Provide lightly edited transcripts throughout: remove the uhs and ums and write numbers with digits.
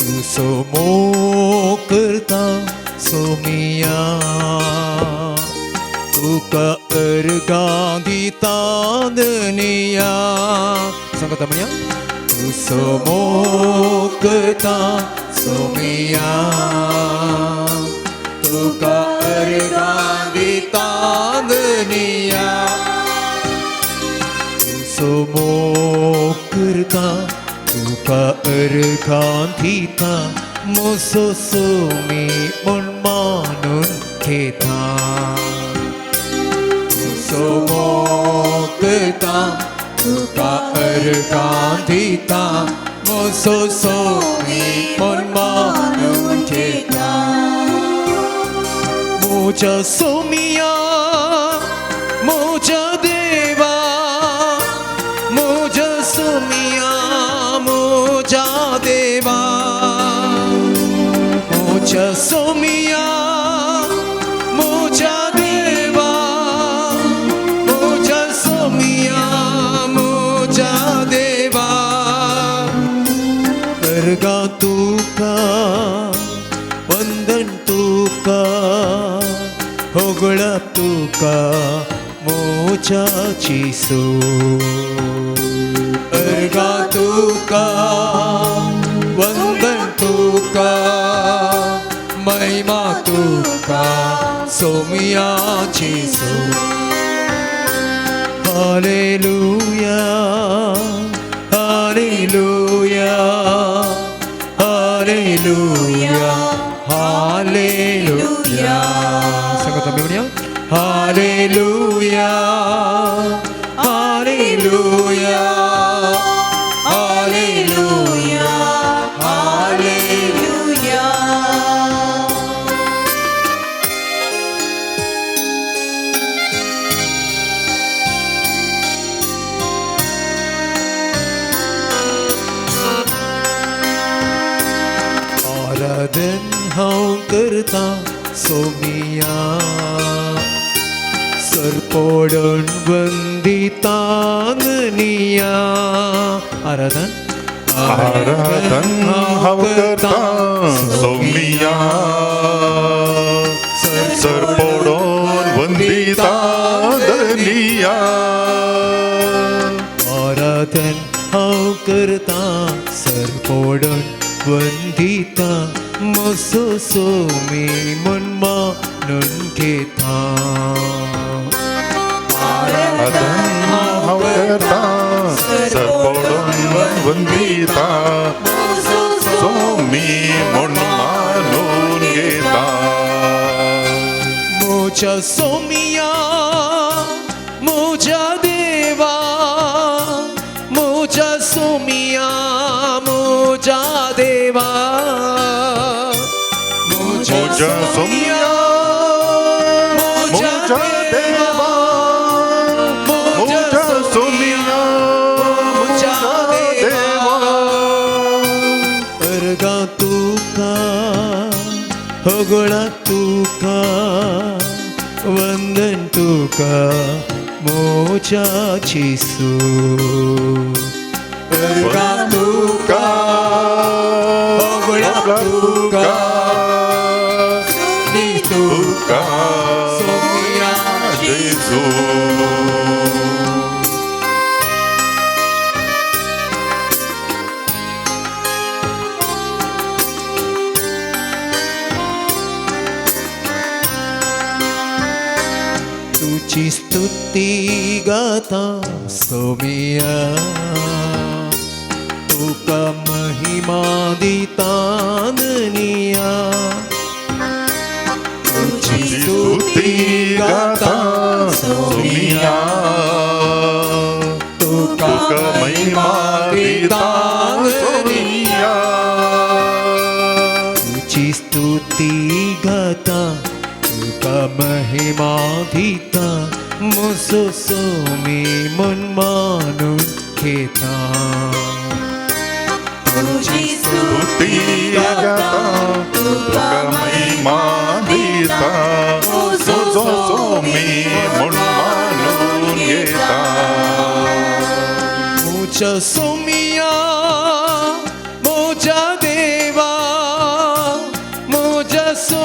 तूं सोमो करता सोमिया तुका अर्गां दिता धनिया सांगता म्हणया तूं सोमो करता सोमिया तुका अर्गां दिता धनिया तूं सोमो करता तुका अर्गां दिता मोसो सोमी म्हूण मानून घेता तूं सोमो करता तुका अर्गां दिता मोसो सोमी म्हूण मानून घेता म्हज्या सोमिया म्हज्या देवा म्हज्या सोमिया म्हज्या देवा म्हज्या सोमिया म्हज्या देवा म्हज्या सोमिया म्हज्या देवा अर्गां तुका वंदन तुका होगळप तुका मोजा चिसो अर्गां तुका वंदन तुका महिमा तुका सोमिया चिसो हालेलुया हालेलुया हालेलुया हालेलुया सांगता म्हणया हालेलुया हालेलुया हालेलुया हालेलुया. आराधन हांव करता सोमिया सरपोडण वंदिता धनिया आराधन आराधन हांव करता सोमिया सरपोडोन वंदिता धनिया आराधन हांव करता सरपोडण वंदिता मोसो सोमी म्हूण मानून घेता आराधन हांव करता सरपोडोन वंदिता सोमी म्हूण मानून घेता म्हज्या सोमिया म्हज्या देवा म्हज्या सोमिया म्हज्या देवा म्हज्या सोमिया म्हज्या म्हज्या देवा म्हज्या सोमिया म्हज्या देवा अर्गां तुका होगळा तुका वंदन तुका मोजा चिसू अर्गां तुका होगळा तुका तुका सोमिया जेजू. तुजी स्तुती गाता सोमिया तुका महिमा दिता धनिया तुजी स्तुती गाता सोमिया तुका तुका महिमा दिता सोमिया तुजी स्तुती गाता तुका महिमा दिता मुसो सोमी मन मानून घेता तुजी स्तुती गाता तुका महिमा दिता तुजो सोमी म्हूण मानून घेता म्हज्या सोमिया म्हज्या देवा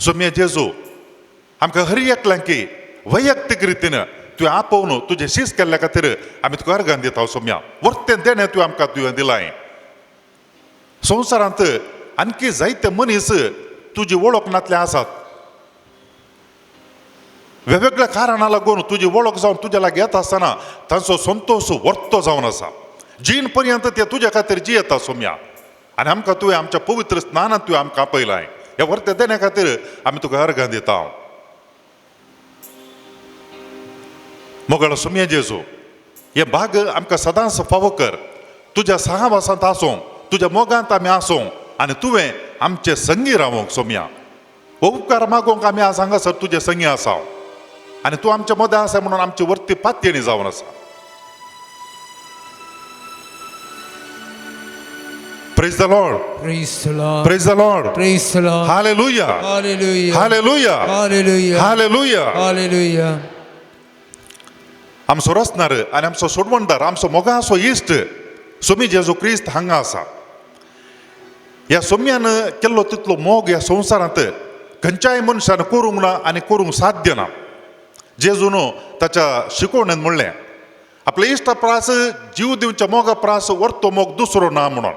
सोम्या जेजू, आमकां हर एकल्यांकी वैयक्तीक रितीन तुवें आपोवन तुजें शीस केल्ल्या खातीर आमी तुका अर्गान दिता सोम्या. वर्तें देणें तुवें आमकां तुवें दिलां. संवसारांत आणखी जायते मनीस तुजी वळख नातले आसात. वेगवेगळ्या कारणां लागून तुजी वळख जावन तुज्या लागीं येता आसतना तांचो संतोश वर्तो जावन आसा. जीण पर्यंत ते तुज्या खातीर जियेता सोम्या. आनी आमकां तुवें आमच्या पवित्र स्नानांत तुवें आमकां आपयलां. ह्या वर्ते देण्या खातीर आमी तुका अर्गां दिता. मोगाळ सोम्या जेजू, हे भाग आमकां सदांच फावो कर. तुज्या सहवासांत आसूं, तुज्या मोगांत आमी आसूं आनी तुवें आमचे संगी रावोंक सोम्या. हो उपकार मागोवंक आमी आज हांगासर तुजे संगी आसा आनी तूं आमच्या मदें आसा म्हणून आमची वर्ती पातयेणी जावन आसा. Praise the Lord. Praise the Lord. Praise the Lord. Praise the Lord. Hallelujah. Hallelujah. Hallelujah. Hallelujah. Hallelujah. Hallelujah. आमचो रचणार आनी आमचो सोडवणदार, आमचो मोगाचो इश्ट सोमी जेजू क्रिस्त हांगा आसा. ह्या सोम्यान केल्लो तितलो मोग ह्या संवसारांत खंयच्याय मनशान करूंक ना आनी करूंक साध्य ना. जेजून ताच्या शिकवणेन म्हणलें, आपल्या इश्टा प्रास जीव दिवच्या मोगा प्रास वर्तो मोग दुसरो ना म्हणून.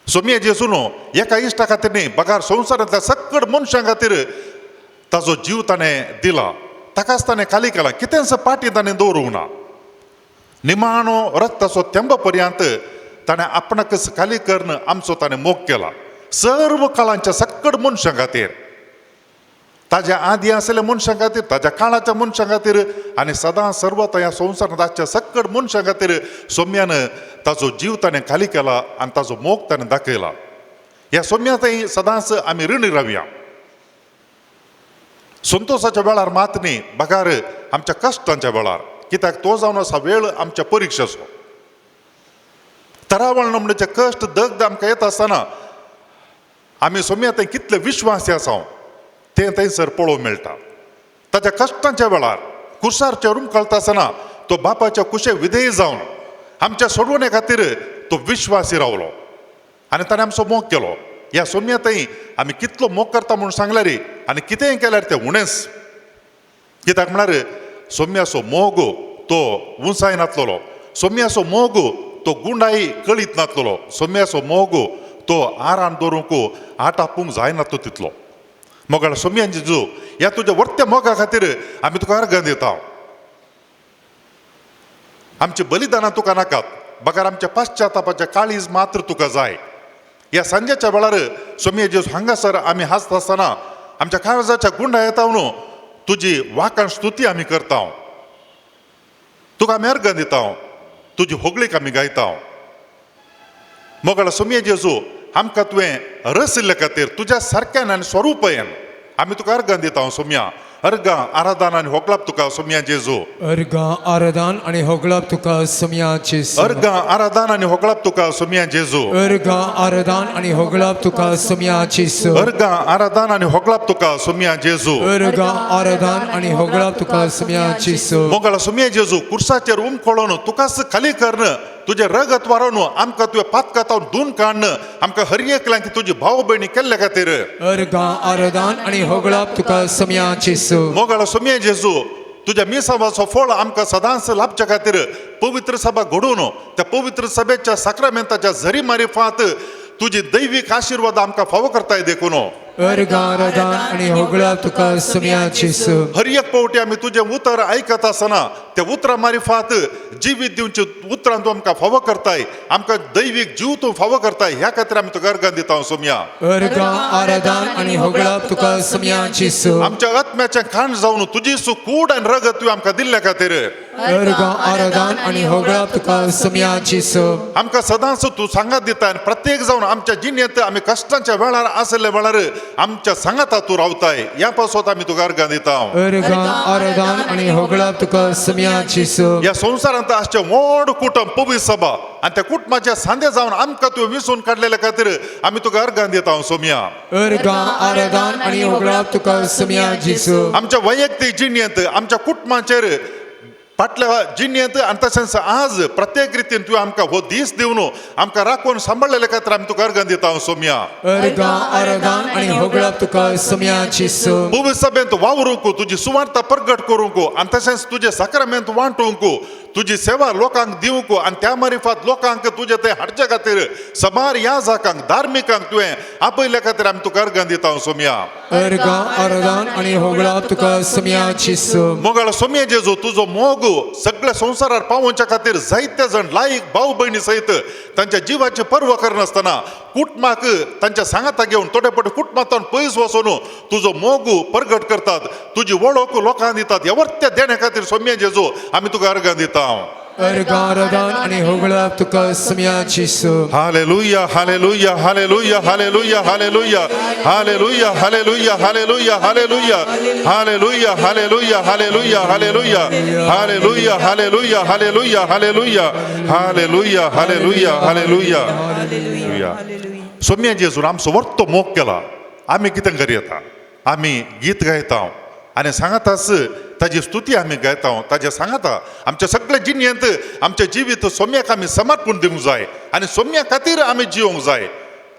सोम्या जेजून एका इश्टा खातीर न्ही, बगार संवसारांतल्या सकड मनशां खातीर ताजो जीव ताणें दिला. ताकाच ताणें खाली केला, कितेंच पाटी ताणें दवरूंक ना. निमाणो रक्ताचो तेंबा पर्यंत ताणें आपणाकच खाली करून आमचो ताणें मोग केला सर्व काळांच्या सकड मनशां खातीर, ताज्या आदी आसलेल्या मनशां खातीर, ताज्या काळाच्या मनशां खातीर आनी सदां सर्वता ह्या संवसारांत आसच्या सकड मनशां खातीर सोम्यान ताजो जीव ताणें खाली केला आनी ताजो मोग ताणें दाखयला. ह्या सोम्या थंय सदांच आमी ऋणी रावया. संतोसाच्या वेळार मात न्ही, बगार आमच्या कश्टांच्या वेळार, कित्याक तो जावन आसा वेळ आमच्या परिक्षेचो. तरावळ म्हणचे कश्ट दग्ध आमकां येता आसतना आमी सोम्या थंय कितले विश्वासी आसा तें थंयसर पळोवंक मेळटा. ताच्या कश्टांच्या वेळार कुसारचेर हुमकळटा आसतना तो बापाच्या कुशे विधेय जावन आमच्या सोडवणे खातीर तो विश्वासी रावलो आनी ताणें आमचो मोग केलो. ह्या सोम्या थंय आमी कितलो मोग करता म्हूण सांगल्यार आनी कितेंय केल्यार तें उणेंच. कित्याक म्हळ्यार सोम्याचो मोग तो उंचाय नातलेलो, सोम्याचो मोग तो गुंडाय कळीत नातलेलो, सोम्याचो मोग तो आरान दवरूंक आट आपूंक जायना तो तितलो. मोगाळ सोम्यान जेजू, ह्या तुज्या वर्त्या मोगा खातीर आमी तुका अर्गां दिता. आमची बलिदानां तुका नाकात, बगर आमच्या पाश्चातापाच्या काळीज मात्र तुका जाय. ह्या सांजेच्या वेळार सोम्या जेजू हांगासर आमी हांसता आसतना आमच्या काळजाच्या गुंडा येता न्हू तुजी वाकाण स्तुती आमी करता. तुका आमी अर्गां दिता, तुजी होगळीक आमी गायता. मोगाळ सोम्या जेजू, आमकां तुवें रसिल्ले खातीर तुज्या सारक्यान आनी स्वरुपायन आमी तुका अर्गां दिता सोम्या. अर्गां आराधन आनी होगळाप तुका सोम्या जेजू. अर्गां आराधन आनी होगळाप तुका सोम्या जेजू. अर्गां आराधन आनी होगळाप तुका सोम्या जेजू. अर्गां आराधन आनी होगळाप तुका सोम्या जेजू. अर्गां आराधन आनी होगळाप तुका सोम्या जेजू. अर्गां आराधन आनी होगळाप तुका सोम्या जेजू. मोगाळ सोम्या जेजू, कुर्साचेर उमकळोन तुकाच खाली करून तुजें रगत वारोवन आमकां तुवें पातकातावन धुवन काडून आमकां हर एकल्यांक तुजी भाव भयणी केल्ले खातीर. अर्गां आराधन आनी होगळाप तुका सोम्या जेजू. मोगाळ सोम्या जेजू, तुज्या मिसावाचो फळ आमकां सदांच लाभच्या खातीर पवित्र सभा घडोवन त्या पवित्र सभेच्या साक्रामेंताच्या झरी मारिफात तुजी दैवीक आशिर्वाद आमकां फावो करताय देखून. अर्गां आराधन आनी होगळाप तुका सोम्या जेजू. हर एक पावटी आमी तुजें उतर आयकत आसतना त्या उतरां मारिफात जिवीत दिवचे उतरां तूं आमकां फावो करताय, आमकां दैवीक जीव तूं फावो करताय. ह्या खातीर आमी तुका अर्गां दिता सोम्या. अर्गां आराधन आनी होगळाप तुका सोम्या जेजू. आमच्या आत्म्याचें खाण जावन तुजी कूड आनी रगत तुवें आमकां दिल्ल्या खातीर. अर्गां आराधन आनी होगळाप तुका सोम्या जेजू. आमकां सदांच तूं सांगात दिता आनी प्रत्येक जावन आमच्या जिणेंत आमी कश्टांच्या वेळार आशिल्ल्या वेळार आमच्या सांगाता तूं रावताय. ह्या पासत आमी तुका अर्गां दिता. अर्गां आराधन आनी होगळाप तुका सोम्या जेजू. ह्या संवसारांत आसचें व्हड कुटुंब पवित्र सभा आनी त्या कुटुंबाच्या सांदे जावन आमकां तुवें विसून काडलेल्या खातीर आमी तुका अर्गां दिता सोम्या. अर्गां आराधन आनी होगळाप तुका सोम्या जेजू. आमच्या वैयक्तीक जिणेंत आमच्या कुटुंबाचेर फाटल्या जिणेंत आनी तशेंच आज प्रत्येक रितीन तुवें आमकां हो दीस दिवन आमकां राखून सांबाळलेले खातीर आमी तुका अर्गां दिता सोम्या. अर्गां आराधन आनी होगळप तुका सोम्या जेजू. भूमी सभेंत वावरूंक, तुजी सुवार्ता प्रगट करूंक आनी तशेंच तुजें साक्रामेंत वांटूंक, तुजी सेवा लोकांक दिवंक आनी त्या मारिफात लोकांक तुजें थंय हाडचे खातीर सबार याजकांक धार्मिकांक तुवें आपयल्या खातीर आमी तुका अर्गां दिता सोम्या. अर्गां आराधन आनी होगळप तुका सोम्या जेजू. मोगाळ सोम्या जेजू, तुजो मोग सगळ्या संवसारार पावोवच्या खातीर जायते जाण लायक भाव भयणी सयत तांच्या जिवाची पर्वा करनासतना कुटुंबाक तांच्या सांगाता घेवन थोडे फावटी कुटुंबांतल्यान पयस वचून तुजो मोग प्रगट करतात, तुजी वळख लोकांक दितात. ह्या वर्त्या देण्या खातीर सोम्या जेजू आमी तुका अर्गां दिता. अर्गां आराधन आनी होगळप तुका सोम्या जेजू. Hallelujah, hallelujah, hallelujah, hallelujah, hallelujah, hallelujah, hallelujah, hallelujah, hallelujah, hallelujah, hallelujah, hallelujah, hallelujah, hallelujah, hallelujah, hallelujah, hallelujah, hallelujah, hallelujah, hallelujah. Hallelujah. Saumya जेजून आमचो वर्तो मोग केला. आमी कितें करता? आमी गीत गायता आनी सांगाताच ताजी स्तुती आमी गायता. ताजे सांगाता आमच्या सगळ्या जिणेंत आमचें जिवीत सोम्याक आमी समर्पण दिवंक जाय आनी सोम्या खातीर आमी जिवंक जाय.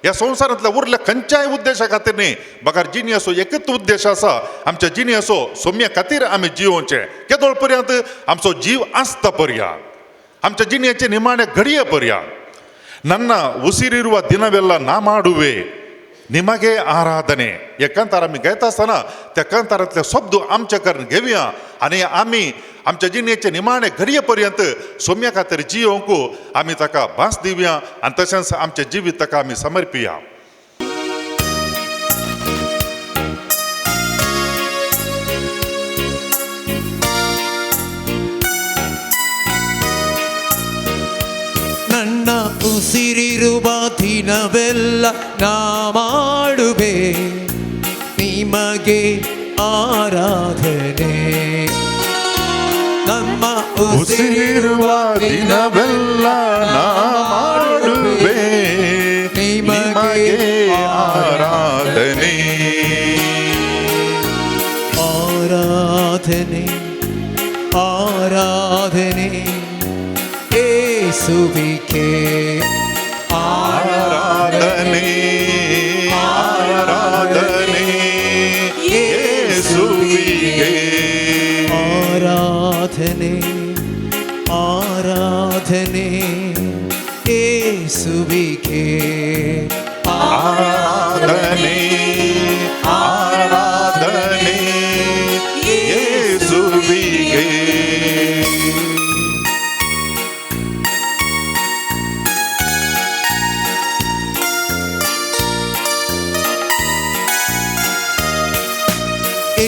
ह्या संवसारांतल्या उरल्या खंयच्याय उद्देशा खातीर न्ही, बगर जिणेचो एकच उद्देश आसा, आमच्या जिणेचो सोम्या खातीर आमी जिवोवचें केदोळ पर्यंत आमचो जीव आसता पर्यंत, आमच्या जिणेचे निमाणे घडये पर्यंत. ನನ್ನ ಉಸಿರಿರುವ ದಿನವೆಲ್ಲ ನಾ ಮಾಡುವೆ ನಿಮಗೆ आराधने. हे कांतार आमी गायता आसतना त्या कांतारांतले शब्द आमच्या करून घेवया आनी आमी आमच्या जिणेचे निमाणे घडये पर्यंत सोम्या खातीर जियोवंक आमी ताका भास दिवया आनी तशेंच आमचें जिवीत ताका आमी समर्पिया. ನನ್ನ ಉಸಿರಿರುವ ದಿನವೆಲ್ಲ ನಾ ಮಾಡುವೆ ನಿಮಗೆ ಆರಾಧನೆ. ನಮ್ಮ ಉಸಿರಿರುವ ದಿನವೆಲ್ಲ ನಾ ಮಾಡುವೆ ನಿಮಗೆ ಆರಾಧನೆ. ಆರಾಧನೆ ಆರಾಧನೆ ಏಸುವಿಗೆ. ಆರಾಧನೆ ಆರಾಧನೆ ಯೇಸುವಿಗೆ. ಆರಾಧನೆ ಆರಾಧನೆ ಏಸುವಿಗೆ. ಆರಾಧನೆ ಆರಾಧನೆ ಯೇಸುವಿಗೆ.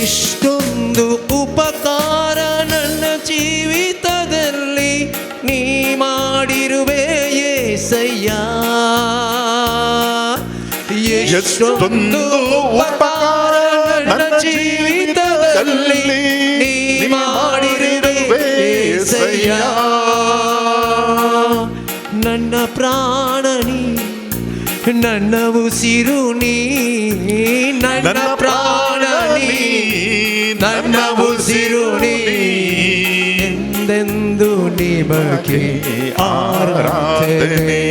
ಎಷ್ಟೊಂದು ಉಪಕಾರ ನನ್ನ ಜೀವಿತದಲ್ಲಿ ನೀ ಮಾಡಿರುವೆ ಏಸಯ್ಯ. ಎಷ್ಟೊಂದು ಉಪಕಾರ ನನ್ನ ಜೀವಿತದಲ್ಲಿ ನೀ ಮಾಡಿರುವೆ ಏಸಯ್ಯ. ನನ್ನ ಪ್ರಾಣ ನೀ, ನನ್ನ ಉಸಿರು ನೀ, ನನ್ನ ಪ್ರಾಣ ನೀ, ನನ್ನ ಉಸಿರು ನೀ, ಎಂದೆಂದು ನಿಮಗೆ ಆರಾಧನೆ,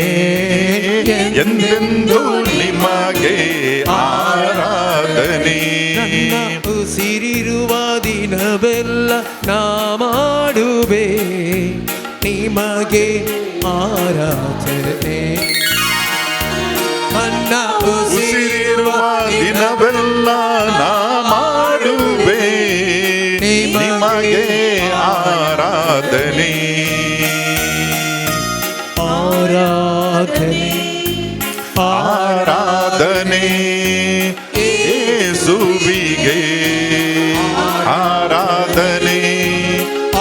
ಎಂದೆಂದು ನಿಮಗೆ ಆರಾಧನೆ. ನನ್ನ ಉಸಿರಿರುವ ದಿನವೆಲ್ಲ ನಾ ಮಾಡುವೆ ನಿಮಗೆ ಆರಾಧನೆ. ನನ್ನ ಉಸಿರಿರುವ ದಿನವೆಲ್ಲ ನಾ ಮಾಡುವೆ ನಿಮಗೆ ಆರಾಧನೆ. ಆರಾಧನೆ ಆರಾಧನೆ ಯೇಸುವಿಗೆ. ಆರಾಧನೆ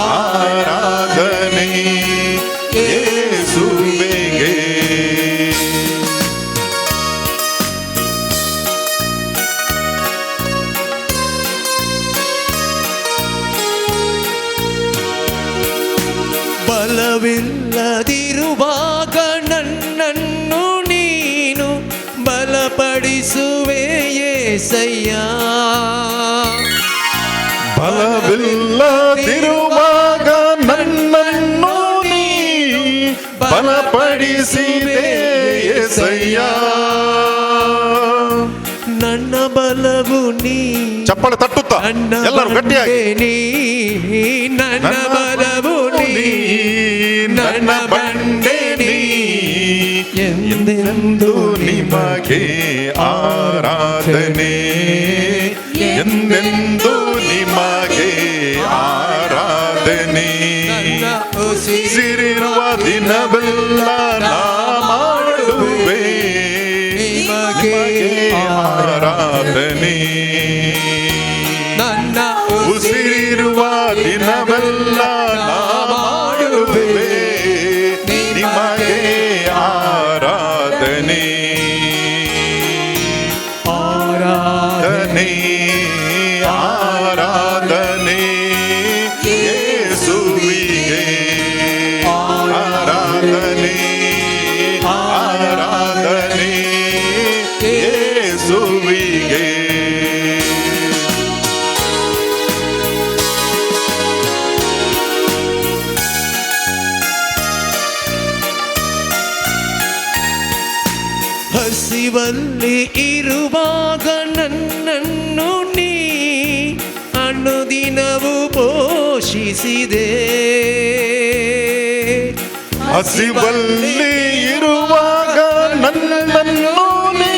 ಆರಾಧನೆ ಯೇಸುವಿಗೆ. ಬಲವಿಲ್ಲದಿರುವಾಗ ನನ್ನನ್ನು ನೀನು ಬಲಪಡಿಸುವೆ ಏಸಯ್ಯ. ಬಲವಿಲ್ಲದಿರುವಾಗ ಬಲಪಡಿಸಿದೆ ಯೇಸಯ್ಯ. ನನ್ನ ಬಲವು ನೀ. ಚಪ್ಪಾಳೆ ತಟ್ಟುತ್ತಾ ನನ್ನ ಎಲ್ಲರೂ ಗಟ್ಟಿಯಾಗಿ. ಬಂಡೆ ನೀ, ನನ್ನ ಬಲವು ನೀ, ನನ್ನ ಬಂಡೆ ನೀ, ಎಂದೆಂದು ನಿಮಗೆ ಆರಾಧನೆ, ಎಂದೆಂದು ನಿಮಗೆ ಆರಾಧನೆ. ನನ್ನ ಉಸಿರು ಸಿರಿರುವ ದಿನವೆಲ್ಲ ನಾ ಮಾಡುವೆ ನಿಮಗೆ ನಿಮಗೆ ಆರಾಧನೆ. ನನ್ನ ಉಸಿರಿರುವ ದಿನವೆಲ್ಲ ನಾ ಮಾಡುವೆ ನಿಮಗೆ ಆರಾಧನೆ. ಆರಾಧನೆ. ಆರಾಧನೆ, ಆರಾಧನೆ ಯೇಸುವಿಗೆ, ಆರಾಧನೆ, ಆರಾಧನೆ ಯೇಸುವಿಗೆ. ಹಸಿವಲ್ಲಿ ಇರುವಾಗ ನನ್ನನ್ನು ನೀ ಅನುದಿನವೂ ಪೋಷಿಸಿದೆ. ಹಸಿವಲ್ಲಿ ಇರುವಾಗ ನನ್ನನ್ನು ನೀ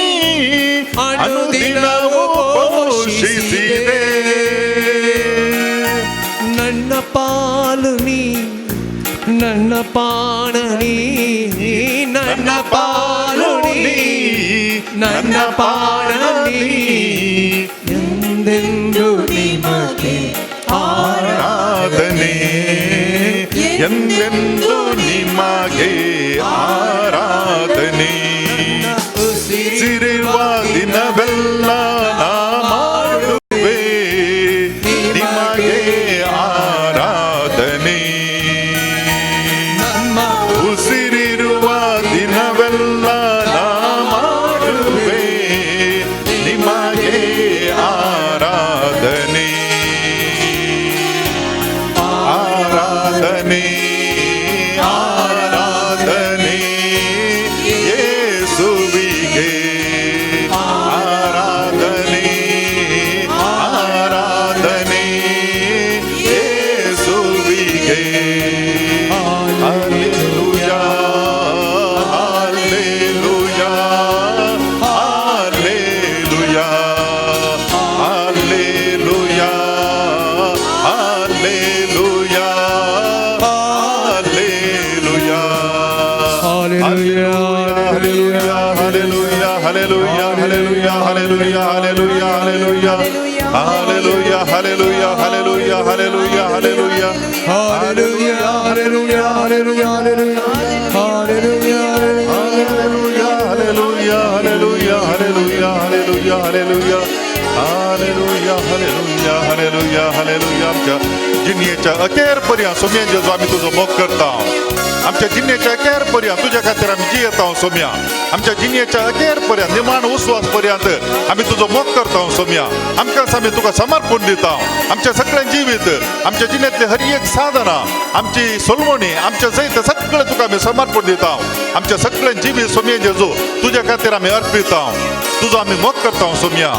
ಅನುದಿನವೂ ಪೋಷಿಸಿದೆ. ನನ್ನ ಪಾಲು ನೀ, ನನ್ನ ಪಾಣ ನೀ, ನನ್ನ ಪಾಲು ನೀ, ನನ್ನ ಪಾಣ ನೀ, ಎಂದೆಂದು ನಿಮಗೆ ಆರಾಧನೆ, ಎಂದೆಂದು ನಿಮಗೆ ಆರಾಧನೆ. ಉಸಿರಿರುವ ಸಿರಿರುವ ದಿನವೆಲ್ಲ ನಾ ಮಾಡುವೆ ನಿಮಗೆ ಆರಾಧನೆ. ನಮ್ಮ ಉಸಿರಿರುವ ದಿನವೆಲ್ಲ ನಾ ಮಾಡುವೆ ನಿಮಗೆ ಆರಾಧನೆ, ಆರಾಧನೆ, ಆರಾಧನೆ ಯೇಸುವಿಗೆ, ಆರಾಧನೆ, ಆರಾಧನೆ ಯೇಸುವಿಗೆ. Hallelujah, hallelujah, hallelujah, hallelujah, hallelujah, hallelujah. Hallelujah. Hallelujah, hallelujah, hallelujah, hallelujah, hallelujah, hallelujah, hallelujah, hallelujah, hallelujah, hallelujah, hallelujah. Hallelujah, hallelujah, hallelujah, hallelujah, hallelujah. Hallelujah, hallelujah, hallelujah, hallelujah, hallelujah, hallelujah, hallelujah, hallelujah, hallelujah. आमच्या जिणयेच्या अखेर पर्यंत सोम्या जेजू आमी तुजो मोग करता. आमच्या जिणयेच्या अखेर पर्यंत तुज्या खातीर आमी जियेता सोम्या. आमच्या जिणयेच्या अखेर पर्यंत, निमाण उस्वास पर्यंत आमी तुजो मोग करता सोम्या. आमकां आमी तुका समर्पण दिता. आमच्या सगळ्या जिवीत, आमच्या जिणेंतले हर एक साधना, आमची सोलवणी, आमच्या जैत सगळें तुका आमी समर्पण दिता. आमच्या सगळ्या जिवीत सोम्या जेजू तुज्या खातीर आमी अर्पिता. तुजो आमी मोग करता Saumya.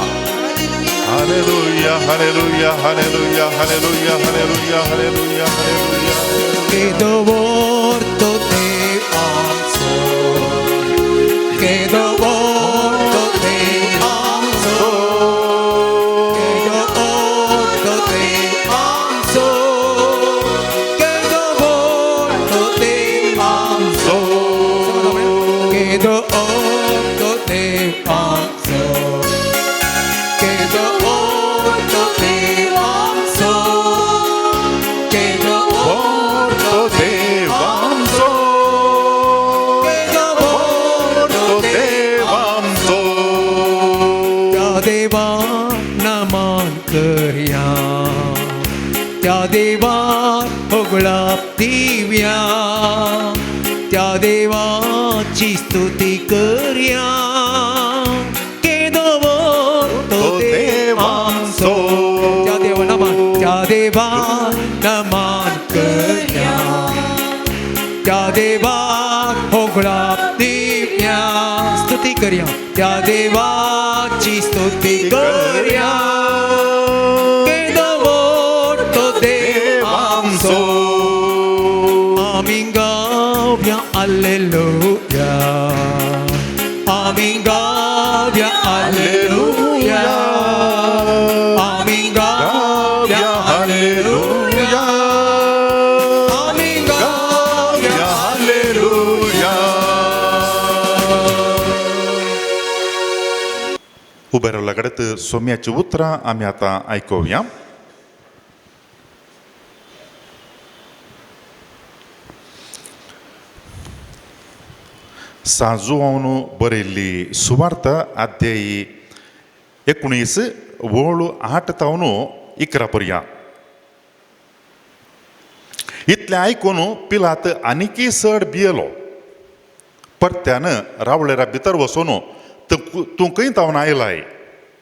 Hallelujah, hallelujah, hallelujah, hallelujah, hallelujah, hallelujah, hallelujah. केदो व्हड तो देव आमचो, केदो व्हड तो देव आमचो, केदो व्हड तो देव आमचो, केदो व्हड तो देव आमचो, केदो व्हड तो देव आमचो, केदो व्हड तो देव आमचो, केदो व्हड तो देवांचो, केदो व्हड तो देवांचो. त्या देवा नमन करया, त्या देवा होगळाप दिव्या, त्या देवाची स्तुती करया. केदो व्हड तो तो देवांचो. देवांचो. त्या देवा नमन, त्या देवा नमन करया, त्या देवा होगळाप दिव्या. स्तुती करया त्या देवाची, स्तुती करया. केदो मोठो देव आमचो. आमी गावया आलेलुया, आमी गावया आलेलुया, आमी गावया आलेलुया, आमी गावया हालेलुया. उबे रावल्या कडेन सोम्याची उतरां आमी आतां आयकुया. सांजुआन बरयल्ली सुवार्ता अध्यायी 19 वळ 8 तावन 11 पर्यंत. इतलें आयकून पिलात आनीकय चड भियेलो. परत्यान रावळेरा भितर वचून तूं खंय तावन आयलाय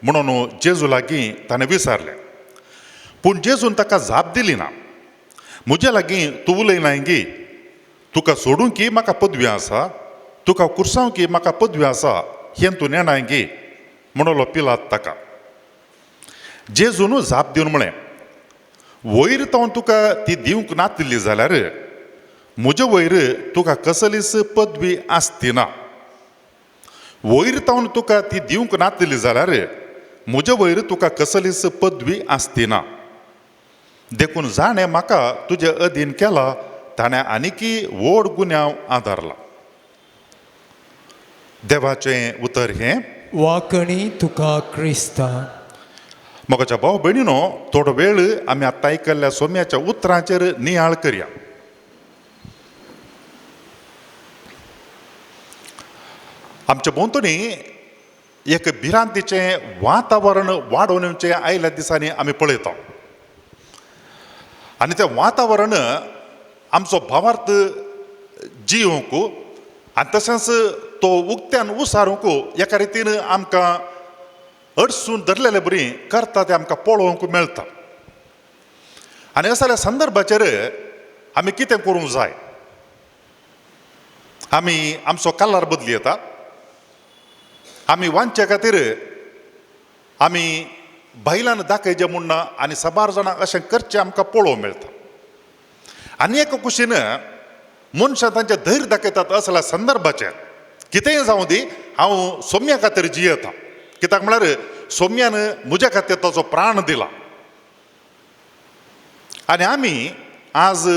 म्हणून जेजू लागीं ताणें विचारलें. पूण जेजून ताका जाप दिली ना. म्हजे लागीं तूं उलयनाय गी, तुका सोडूंक की म्हाका पदवी आसा, तुका कुर्सांव की म्हाका पदवी आसा, हें तूं नेणाय गी म्हणलो पिलात ताका. जेजून जाप दिवन म्हळें, वयर तावन तुका ती दिवंक नातिल्ली जाल्यार म्हजे वयर तुका कसलीच पदवी आसती ना. वयर तावन तुका ती दिवंक नातिल्ली जाल्यार म्हजे वयर तुका कसलीच पदवी आसती ना. देखून जाणें म्हाका तुजे अधीन केला ताणें आनीकी व्हड गुन्यांव आदारला. देवाचें उतर हें. वाकणी तुका क्रिस्ता. मोगाच्या भाव भयणीनो, थोडो वेळ आमी आतां आयकल्ल्या सोम्याच्या उतरांचेर नियाळ करया. आमच्या भोंवतणी एक भिरांतीचें वातावरण वाडोवन येवचें आयिल्ल्या दिसांनी आमी पळयता आनी तें वातावरण आमचो भावार्थ जियोवंक आनी तशेंच तो उक्त्यान उसारूंक एका रितीन आमकां अडसून धरलेले बरी करता तें आमकां पळोवंक मेळटा. आनी असल्या संदर्भाचेर आमी कितें करूंक जाय? आमी आमचो कलर बदली येता, आमी वांचचे खातीर आमी बायलान दाखयचें म्हूण ना आनी साबार जाणां अशें करचें आमकां पळोवंक मेळटा. आनी एका कुशीन मनशां तांचें धैर्य दाखयतात असल्या संदर्भाचेर कितेंय जावं दी, हांव सोम्या खातीर जियेता, कित्याक म्हळ्यार सोम्यान म्हज्या खातीर ताचो प्राण दिला. आनी आमी आज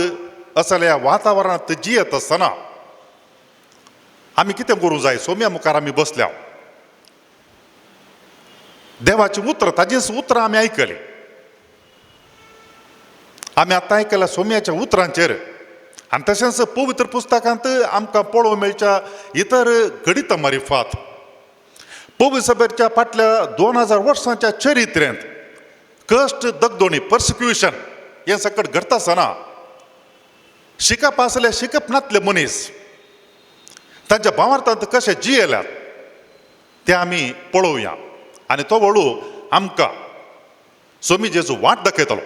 असल्या वातावरणांत जियेत आसतना आमी कितें करूंक जाय? सोम्या मुखार आमी बसल्या, देवाचीं उतरां, ताजींच उतरां आमी आयकलीं. आमी आतां आयकल्या सोम्याच्या उतरांचेर आनी तशेंच पवित्र पुस्तकांत आमकां पळोवंक मेळच्या इतर घडितां मारिफात पवित्र सभेच्या फाटल्या 2000 वर्सांच्या चरित्रेंत कश्ट, दगदोणी, पर्सिक्युशन हें सकट घडटा आसतना शिकप आसले शिकप नातले मनीस तांच्या भावार्थांत कशे जियेल्यात ते आमी पळोवया. आनी तो वळू आमकां सोमी जेजू वाट दाखयतलो,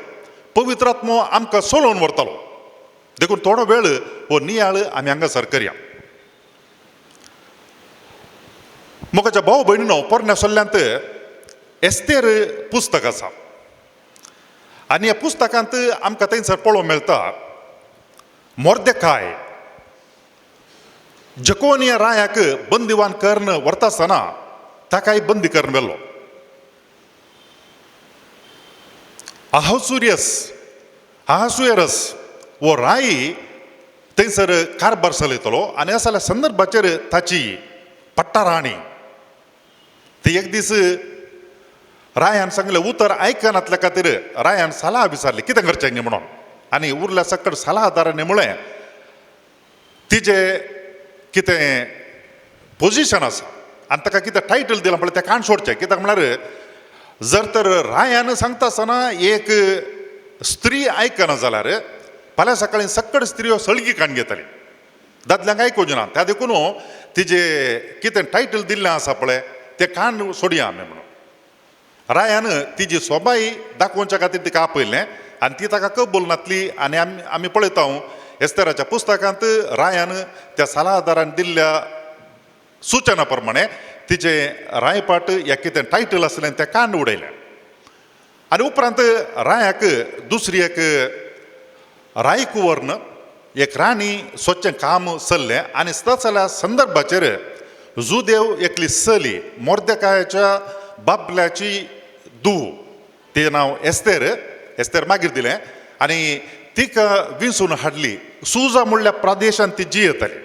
पवित्र आत्मो आमकां सोलोवन व्हरतलो. देखून थोडो वेळ हो नियाळ आमी हांगासर करया. मोगाच्या भाव भयणीनो, पोरण्या सल्ल्यांत एस्तेर पुस्तक आसा आनी ह्या पुस्तकांत आमकां थंयसर पळोवंक मेळटा मोर्देकाय जकोनिया रायाक बंदिवान करून व्हरता आसतना ताकाय बंदी करून व्हेलो. अहासुयरस हो राय थंयसर कारभार चलयतलो आनी असल्या संदर्भाचेर ताची पट्टाराणी ती एक दीस रायान सांगलें उतर आयकनातल्या खातीर रायान सलाह विचारली कितें करचें गे म्हणून. आनी उरल्या सकट सलाहदारांनी म्हळें तिजें कितें पोजिशन आसा आनी ताका कितें टायटल दिलां पळय तें काण सोडचें, कित्याक म्हळ्यार जर तर रायान सांगता आसतना एक स्त्री आयकना जाल्यार फाल्यां सकाळीं सकट स्त्रियो सळगी काण घेताली, दादल्यांक आयकुचें ना. त्या देखून तिजें कितें टायटल दिल्लें आसा पळय तें काण सोडया आमी म्हणून. रायान तिजी सोबाय दाखोवच्या खातीर तिका आपयलें आनी ती ताका कबूल नातली. आनी आमी आमी पळयता एस्तेराच्या पुस्तकांत रायान त्या सलाहदारान दिल्ल्या सुचना प्रमाणे तिचे रायपाट या कितें टायटल आसलें तें कांड उडयलें. आनी उपरांत रायाक दुसरी एक रायकुवर्ण एक राणी स्वच्छ काम चल्लें आनी तसल्या संदर्भाचेर जुदेव एकली चली मोर्देकायाच्या बाबल्याची धूव, तिचें नांव एस्तेर, एस्तेर मागीर दिलें आनी तिका विंचून हाडली. सुजा म्हणल्या प्रदेशांत ती जियेताली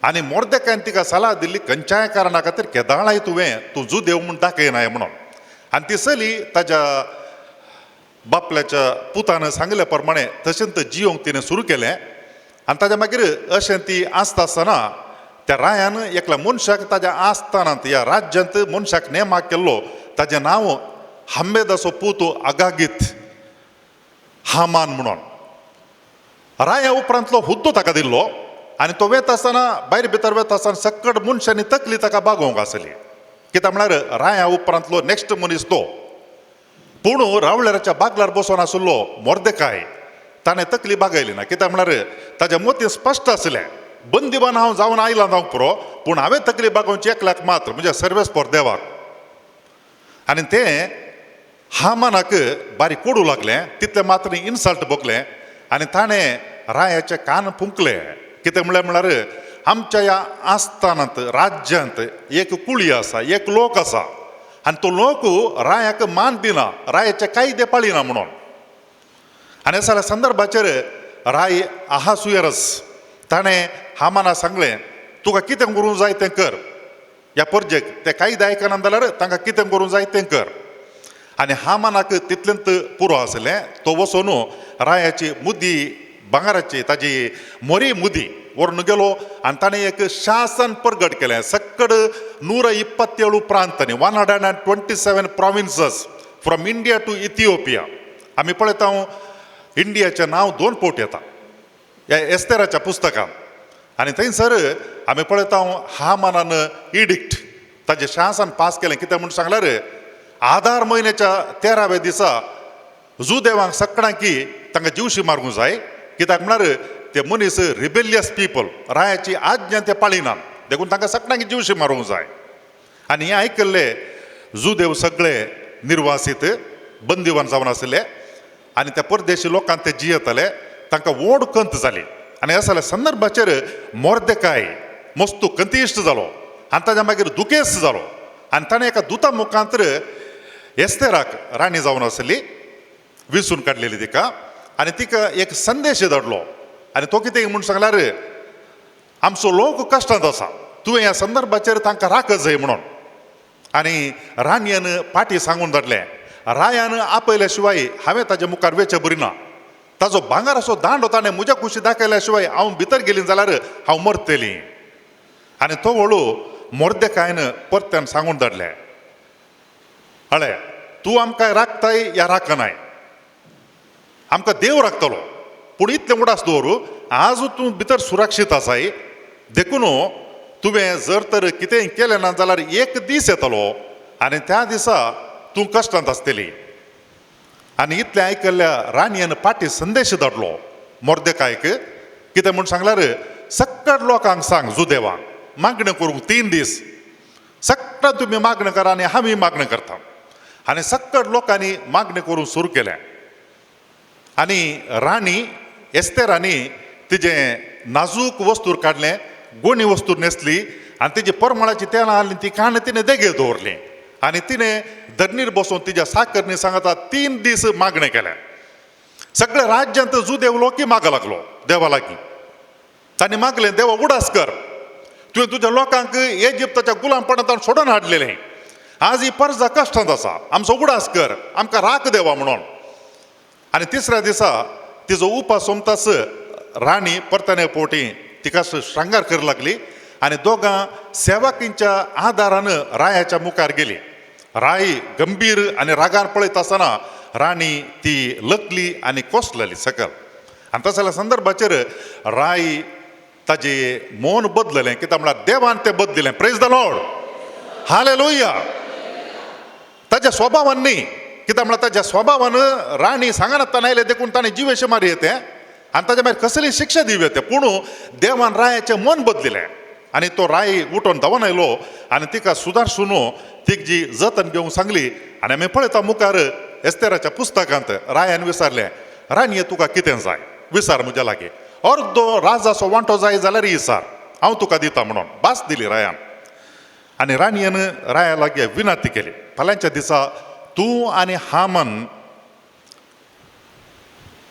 आनी मोर्देकायन तिका सलाह दिल्ली खंयच्याय कारणा खातीर केदाळाय तुवें तूं जुदेव म्हूण दाखयनाय म्हणून. आनी ती चली ताज्या बापल्याच्या पुतान सांगल्या प्रमाणे तशेंच जियोंक तिणें सुरू केलें. आनी ताज्या मागीर अशें ती आसता आसतना त्या रायान एकल्या मनशाक ताज्या आस्थानांत ह्या राज्यांत मनशाक नेमाक केल्लो, ताजें नांव हम्मेदाचो पूत आगागीत हामान म्हणून. राया उपरांतलो हुद्दो ताका दिल्लो आनी तो वेता आसतना भायर भितर वेता आसतना सक्कड मनशांनी तकली ताका बागोवंक आसली, कित्याक म्हळ्यार राया उपरांतलो नेक्स्ट मनीस तो. पूण रावळेराच्या बागलार बसून आशिल्लो मोर्देकाय ताणें तकली बागयली ना, कित्याक म्हळ्यार ताज्या मतीं स्पश्ट आसलें बंदीबान हांव जावन आयलां जावंक पुरो, पूण हांवें तकली बागोवची एकल्याक मात्र म्हणजे सर्वेस्पोर देवाक. आनी तें हामानाक बारीक कोडू लागलें, तितलें मात्र इन्सल्ट भोगलें आनी ताणें रायाचे कान फुंकले. कितें म्हणलें म्हळ्यार आमच्या ह्या आस्थानांत राज्यांत एक कुळी आसा, एक लोक आसा आनी तो लोक रायाक मान दिना, रायाचे कायदे पाळिना म्हणून. आनी ह्या संदर्भाचेर राय आहासुयरस ताणें हामाना सांगलें तुका कितें करूंक जाय तें कर, ह्या परजेक ते कायदे आयकना जाल्यार तांकां कितें करूंक जाय तें कर. आनी हामानाक तितलेंत पुरो आसलें, तो वचून रायाची मुदी भांगराची ताजी मोरी मुदी व्हरून गेलो आनी ताणें एक शासन परगट केलें सक्कड 127 प्रांतांनी, 127 provinces from India to Ethiopia. आमी पळयता इंडियाचें नांव दोन फावट येता ह्या एस्तेराच्या पुस्तकांत. आनी थंयसर आमी पळयता हामानान इडिक्ट ताजें शासन पास केलें. कितें म्हूण सांगल्यार आधार म्हयन्याच्या 13व्या दिसा जुदेवांक सगळ्यांकी तांकां जिवशी मारूंक जाय, कित्याक म्हळ्यार ते मनीस रिबेलियस पिपल, रायाची आज्ञा ते पाळिनात, देखून तांकां सगळ्यांकी जिवशी मारूंक जाय. आनी हें आयकल्ले जुदेव सगळे निर्वासीत बंदिवान जावन आशिल्ले आनी त्या परदेशी लोकांक ते जियेताले, तांकां व्हड कंत जाली. आनी ह्या सगळ्या संदर्भाचेर मोर्देकाय मस्तू कंतिश्ट जालो आनी ताज्या मागीर दुखेस्त जालो आनी ताणें एका दुता मुखांतर एस्तेराक राणी जावन आसली विसून काडलेली तिका आनी तिका एक संदेश धाडलो. आनी तो कितें म्हूण सांगल्यार आमचो लोक कश्टांत आसा, तुवें ह्या संदर्भाचेर तांकां राखत जाय म्हणून. आनी राणयेन पाटी सांगून धाडलें रायान आपयल्या शिवाय हांवें ताज्या मुखार वेचें बरी ना, ताजो भांगराचो दांडो ताणें म्हज्या कुशी दाखयल्या शिवाय हांव भितर गेली जाल्यार हांव मरतली. आनी तो व्हळू मोर्देकायन परत्यान सांगून धाडलें हळे तूं आमकां राखताय या राखनाय, आमकां देव राखतलो, पूण इतलें उडास दवर आज तूं भितर सुरक्षीत आसाय, देखून तुवें जर तर कितेंय केलें ना जाल्यार एक दीस येतलो आनी त्या दिसा तूं कश्टांत आसतली. आनी इतलें आयकल्ल्या राणयेन पाटी संदेश धाडलो मोर्देकायक, कितें म्हूण सांगल्यार सक्कड लोकांक सांग जुदेवांक मागणें करूंक 3 दीस सक्कड तुमी मागणें करा आनी आमी मागणें करता. आनी सक्कड लोकांनी मागणें करूंक सुरू केलें आनी राणी एस्तेरांनी तिजें नाजूक वस्तूर काडलें, गोणी वस्तूर न्हेसली आनी तिजी परमळाची तेलां हाडली ती कांड तिणें देगेर दवरली आनी तिणें धरणीर बसून तिज्या साकरणी सांगता 3 दीस मागणें केलें. सगळ्या राज्यांत जुदेव लोकी मागो लागलो देवा लागीं, तांणी मागलें देवा उडास कर, तुवें तुज्या लोकांक इजिप्ताच्या गुलामपणांत सोडून हाडलेलें, आज ही परजा कश्टांत आसा, आमचो उडास कर, आमकां राख देवा म्हणून. आनी तिसऱ्या दिसा तिजो उपास सोंपताच राणी परताने पोटी तिका श्रृंगार करूंक लागली आनी दोगां सेवकींच्या आदारान रायाच्या मुखार गेली. राय गंभीर आनी रागान पळयत आसतना राणी ती लकली आनी कोसलली सकल. आनी तसल्या संदर्भाचेर राय ताजे मौन बदललें, कित्याक म्हळ्यार देवान तें बदलिलें. Praise the Lord, hallelujah. ताज्या स्वभावान न्ही, कित्याक म्हळ्यार ताज्या स्वभावान राणी सांगनासतना आयलें देखून ताणें जिवेशे मारी येते. आनी ताच्या मागीर कसली शिक्षा दिवं येता. पूण देवान रायाचें मन बदलिलें आनी तो राय उठोन धांवन आयलो आनी तिका सुदारसून तिक जी जतन घेवंक सांगली. आनी आमी पळयता मुखार एस्तेराच्या पुस्तकांत रायान विचारलें, राणये तुका कितें जाय विचार म्हज्या लागीं, अर्दो राजाचो वांटो जाय जाल्यार विचार, हांव तुका दिता म्हणून भास दिली रायान. आनी राणयेन राया लागीं विनंती केली, फाल्यांच्या दिसा तूं आनी हामान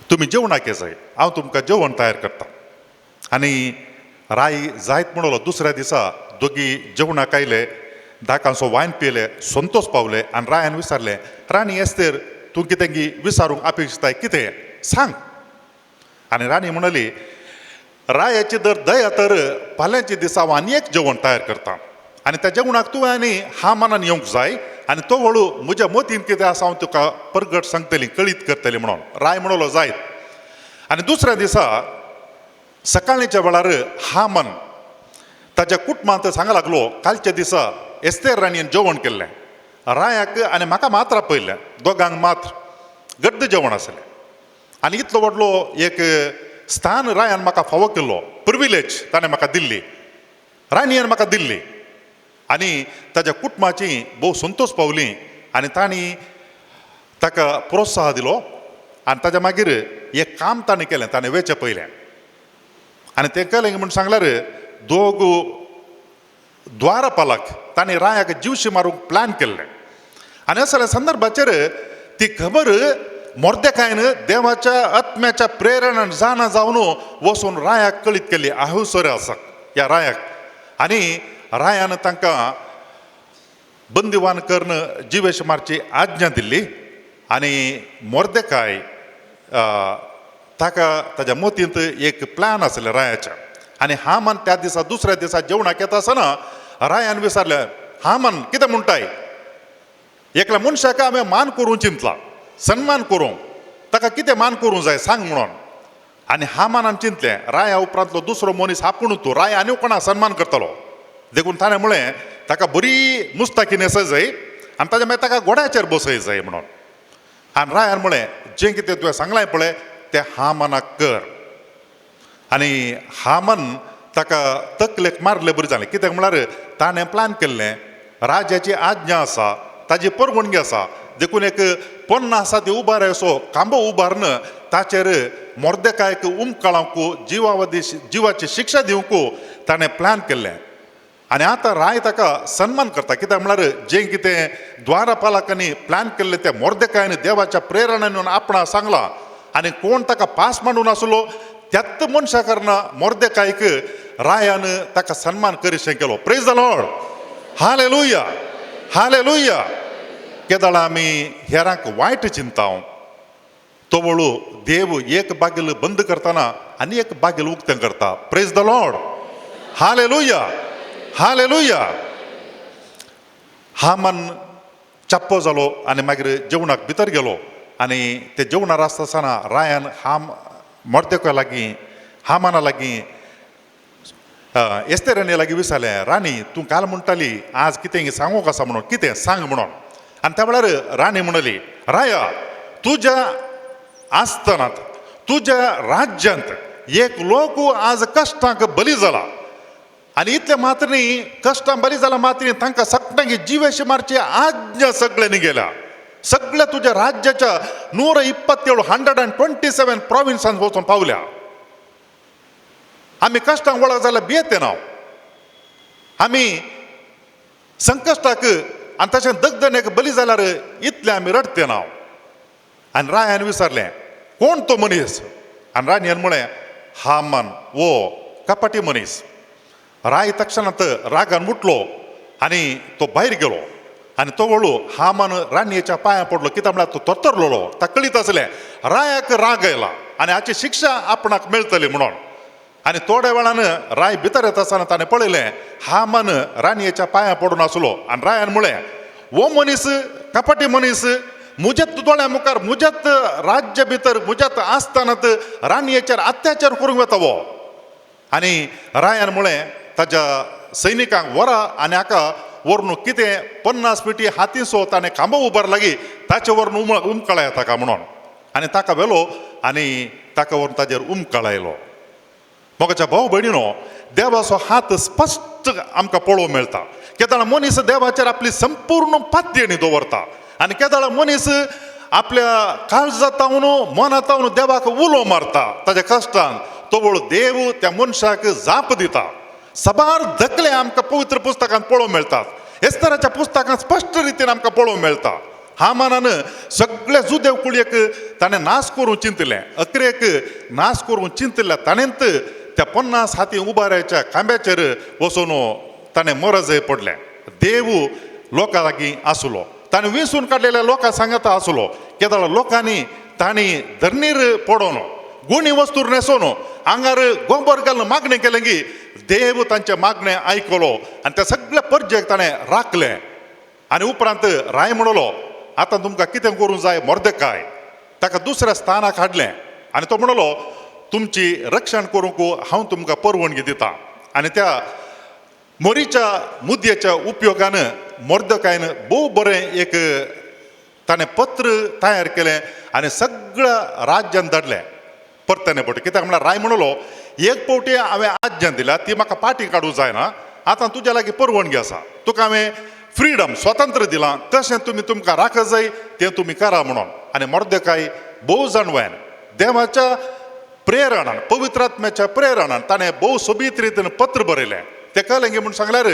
तुमी जेवणाक जाय, हांव तुमकां जेवण तयार करता. आनी राय जायत म्हणलो. दुसऱ्या दिसा दोगी जेवणाक आयले, दाकांचो वायन पियले, संतोष पावले. आनी रायान विचारलें, राणी एस्तेर तूं कितें विचारूंक अपेक्षिताय कितें सांग. आनी राणी म्हणाली, रायाची दर दया तर फाल्यांच्या दिसा हांव आनी एक जेवण तयार करता आनी त्या जेवणाक तूं आनी हामानान येवंक जाय आनी तो वळू म्हज्या मतीन कितें आसा हांव तुका परगट सांगतली, कळीत करतली म्हणून. राय म्हणलो जायत. आनी दुसऱ्या दिसा सकाळच्या वेळार हामान ताच्या कुटुंबांत सांगा लागलो, कालच्या दिसा एस्तेर राणयेन जेवण केल्लें रायाक आनी म्हाका मात्र आपयल्लें, दोगांक मात्र गड्ड जेवण आसलें आनी इतलो व्हडलो एक स्थान रायान म्हाका फावो केल्लो, प्रिविलेज ताणें म्हाका दिल्ली, राणयेन म्हाका दिल्ली. आनी ताच्या कुटुंबाची भोव संतोष पावली आनी तांणी ताका प्रोत्साह दिलो. आनी ताच्या मागीर एक काम ताणें केलें, ताणें वेचें पयलें आनी तें केलें म्हूण सांगल्यार दोग द्वारपालक ताणें रायाक जिवशी मारूंक प्लॅन केल्लें. आनी असल्या संदर्भाचेर ती खबर मोर्देकायन देवाच्या आत्म्याच्या प्रेरणान जाणा जावन वचून रायाक कळीत केली, आहुसर आसा ह्या रायाक. आनी रायान तांकां बंदिवान करून जिवेश मारची आज्ञा दिल्ली. आनी मोर्देकाय ताका ताच्या मतींत एक प्लॅन आसलें रायाच्या. आनी हामान त्या दिसा दुसऱ्या दिसा जेवणाक येता आसतना रायान विचारलें, हामान कितें म्हणटाय, एकल्या मनशाक हांवें मान करूंक चिंतला, सन्मान करूंक, ताका कितें मान करूंक जाय सांग म्हणून. आनी हामानान चिंतलें, राया उपरांतलो दुसरो मनीस आपूण तूं, राया आनी कोणा सन्मान करतलो, देखून ताणें म्हळें ताका बरी मुस्ताकी न्हेसय जाय आनी ताच्या मागीर ताका घोड्याचेर बसय जाय म्हणून. आनी रायान म्हळें, जें कितें तुवें सांगलां पळय तें हामानाक कर. आनी हामान ताका तकलेक मारले बरें जालें, कित्याक म्हळ्यार ताणें प्लॅन केल्लें, राजाची आज्ञा आसा, ताजी परवानगी आसा, देखून एक 50 ती उबार असो खांबो उबारून ताचेर मोर्देकायक उमकाळांक जिवावदी जिवाची शिक्षा दिवंक ताणें प्लॅन केल्लें. आनी आतां राय ताका सन्मान करता, कित्याक म्हळ्यार जें कितें द्वारपालकांनी प्लॅन केल्लें तें मोर्देकायन देवाच्या प्रेरणान आपणा सांगलां आनी कोण ताका पास मांडून आसलो त्याच मनशा कारणां मोर्देकायक रायान ताका सन्मान करीशें केलो. Praise the Lord, hallelujah, hallelujah. केदळा आमी हेरांक वायट चिंताव, तो वळू देव एक बागेल बंद करतना आनी एक बागेल उक्तें करता. Praise the Lord, hallelujah, hallelujah. Haman चाप्पो जालो आनी मागीर जेवणाक भितर गेलो आनी ते जेवणार आसता आसतना रायान हाम मोर्देका लागीं हामाना लागीं एस्तेराणी लागीं विचारलें, राणी तूं काल म्हणटाली आज कितें सांगूंक आसा म्हणून, कितें सांग म्हणून. आनी त्या वेळार राणी म्हणली, राया तुज्या आस्थानांत तुज्या राज्यांत एक लोक आज कश्टांक बली जाला आनी इतले मात्र न्ही, कश्टां बरी जाला मात्र न्ही, तांकां सगळ्यांक जिवेश मारची आज्ञा सगळ्यांनी गेल्या, सगळ्या तुज्या राज्याच्या 127 127 प्रोविन्सांत वचून पावल्या. आमी कश्टांक वळख जाल्यार भियेते ना, आमी संकश्टाक आनी तशें दगदणेक बली जाल्यार इतलें आमी रडते ना. आनी रायान विचारलें, कोण तो मनीस? आनी राणयेन म्हळें, हामान वो कपाटी मनीस. राय तक्षणांत रागान उठलो आनी तो भायर गेलो आनी तो वळू हामान राणयेच्या पांयां पडलो, कित्याक म्हळ्यार तो तोतरलेलो, ताका कळीत आसलें रायाक राग आयला आनी हाची शिक्षा आपणाक मेळटली म्हणून. आनी थोड्या वेळान राय भितर येता आसतना ताणें पळयलें हामान राणयेच्या पांयां पडून आसलो आनी रायान म्हळें, हो मनीस कपाटी मनीस म्हज्याच दोळ्या मुखार म्हज्याच राज्य भितर म्हज्याच आस्थानांत राणयेचेर अत्याचार करूंक वता हो. आनी रायान म्हळें ताज्या सैनिकांक व्हरा आनी हाका व्हरून कितें 50 फिटी हातीसो ताणें खांबो उबार लागी ताचे व्हरून उमकळाया ताका म्हणून. आनी ताका व्हेलो आनी ताका व्हरून ताजेर उमकाळायलो. मोगाच्या भाव भयणीनो, देवाचो हात स्पश्ट आमकां पळोवंक मेळटा. केदळा मनीस देवाचेर आपली संपूर्ण पातयेणी दवरता आनी केदळा मनीस आपल्या काळजातावन मनातावन देवाक उलो मारता ताज्या कश्टान, तवळ देव त्या मनशाक जाप दिता. साबार धकले आमकां पवित्र पुस्तकांत पळोवंक मेळटात. एस्तराच्या पुस्तकांत स्पश्ट रितीन आमकां पळोवंक मेळटा. हामानान सगळे जुदेव कुळयेक ताणें नाश करूंक चिंतलें. अकरेक नाश करूंक चिंतिल्ल्या ताणेंत त्या 50 हाती उबाराच्या खांब्याचेर वचून ताणें मरजय पडलें. देव लोकां लागीं आसलो, ताणें विंचून काडलेल्या लोकां सांगाता आसलो. केदळा लोकांनी तांणी धरणीर पडोन गुणी वस्तूर न्हेसोन आंगार गोबर घालून मागणें केलें की देव तांचें मागणें आयकलो आनी त्या सगळ्या परजेक ताणें राखलें. आनी उपरांत राय म्हणलो, आतां तुमकां कितें करूंक जाय मोर्देकाय. ताका दुसऱ्या स्थानाक हाडलें आनी तो म्हणलो, तुमची रक्षण करूंक हांव तुमकां परवानगी दितां. आनी त्या मोरीच्या मुदयेच्या उपयोगान मोर्देकायन भोव बरें एक ताणें पत्र तयार केलें आनी सगळ्या राज्यान धाडलें परत्याने पवटी. कित्याक म्हळ्यार राय म्हणलो, एक पवटी हांवें आज्ञा दिल्या ती म्हाका पाटी काडूंक जायना, आतां तुज्या लागीं परवानगी आसा, तुका हांवें फ्रिडम स्वातंत्र्य दिलां, कशें तुमी तुमकां राखत जाय तें तुमी करा म्हणून. आनी मोर्देकाय भोव जाणवायन देवाच्या प्रेरणान, पवित्र आत्म्याच्या प्रेरणान ताणें भोव सोबीत रितीन पत्र बरयलें. तें कळ्ळें गी म्हूण सांगल्यार,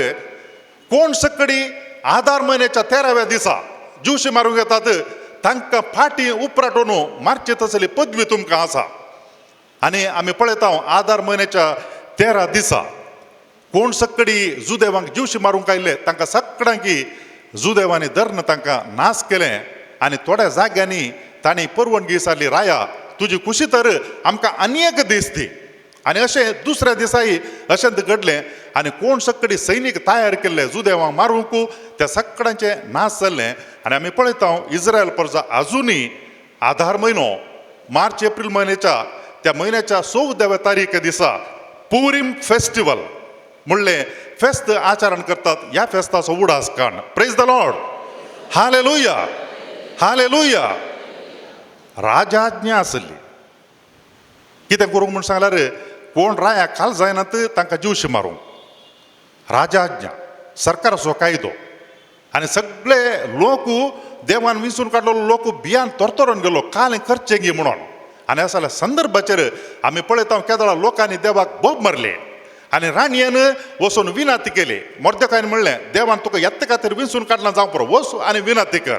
कोण सकडी आदार म्हयन्याच्या 13व्या दिसा ज्यूशी मारूंक येतात तांकां फाटीं उपराटून मारचे तसली पदवी तुमकां आसा. आनी आमी पळयता आदार म्हयन्याच्या 13 दिसा कोण सकडी जुदेवांक ज्यूशी मारूंक आयिल्ले तांकां सगळ्यांकी जुदेवांनी धरून तांकां नाश केलें. आनी थोड्या जाग्यांनी तांणी परवानगी विचारली, राया तुजी खुशी तर आमकां आनी एक दीस दी. आनी अशें दुसऱ्या दिसाय अशें घडलें आनी कोण सकडी सैनीक तयार केल्ले जुदेवांक मारूंक त्या सगळ्यांचें नाश जाल्लें. आनी आमी पळयता इस्रायल प्रजा आजुनूय आधार म्हयनो मार्च एप्रील म्हयन्याच्या त्या म्हयन्याच्या 14व्या तारीख दिसा पुरीम फेस्टिवल म्हणलें फेस्त आचरण करतात. ह्या फेस्ताचो उडास काण. Praise the Lord, hallelujah, hallelujah. राजाज्ञा आसली कितें करूंक म्हूण सांगल्यार, कोण राया खाल जायनात तांकां जिवशी मारूंक राजाज्ञा, सरकाराचो कायदो. आनी सगळे लोक देवान विंचून काडलेलो लोक भियान थरथरोन गेलो, कालें करचें गी म्हणून. आनी असल्या संदर्भाचेर आमी पळयता केदळा लोकांनी देवाक बोब मारले आनी राणयेन वचून विनाती केली. मोर्देकायन म्हणलें, देवान तुका येत्ते खातीर विंचून काडला जावं पुरो, वच आनी विनाती कर.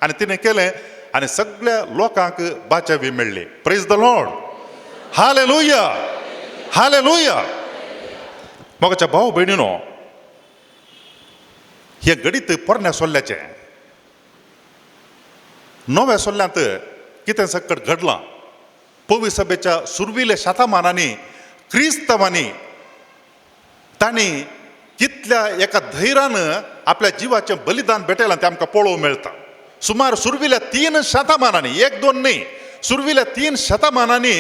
आनी तिणें केलें आनी सगळ्या लोकांक बाचावी मेळ्ळी. Praise the Lord, hallelujah, hallelujah. मोगाच्या भाव भयणीनो, हें गणीत पोरण्या सोल्ल्याचें. नव्या सोल्ल्यांत कितें सकट घडलां? पवी सभेच्या सुरविल्या शतमानांनी क्रिस्तांवांनी तांणी कितल्या एका धैर्यान आपल्या जिवाचें बलिदान भेटयलां तें आमकां पळोवंक मेळटा. सुमार सुरविल्या 3 शतमानांनी, 1-2 न्हय, सुरविल्या 3 शतमानांनी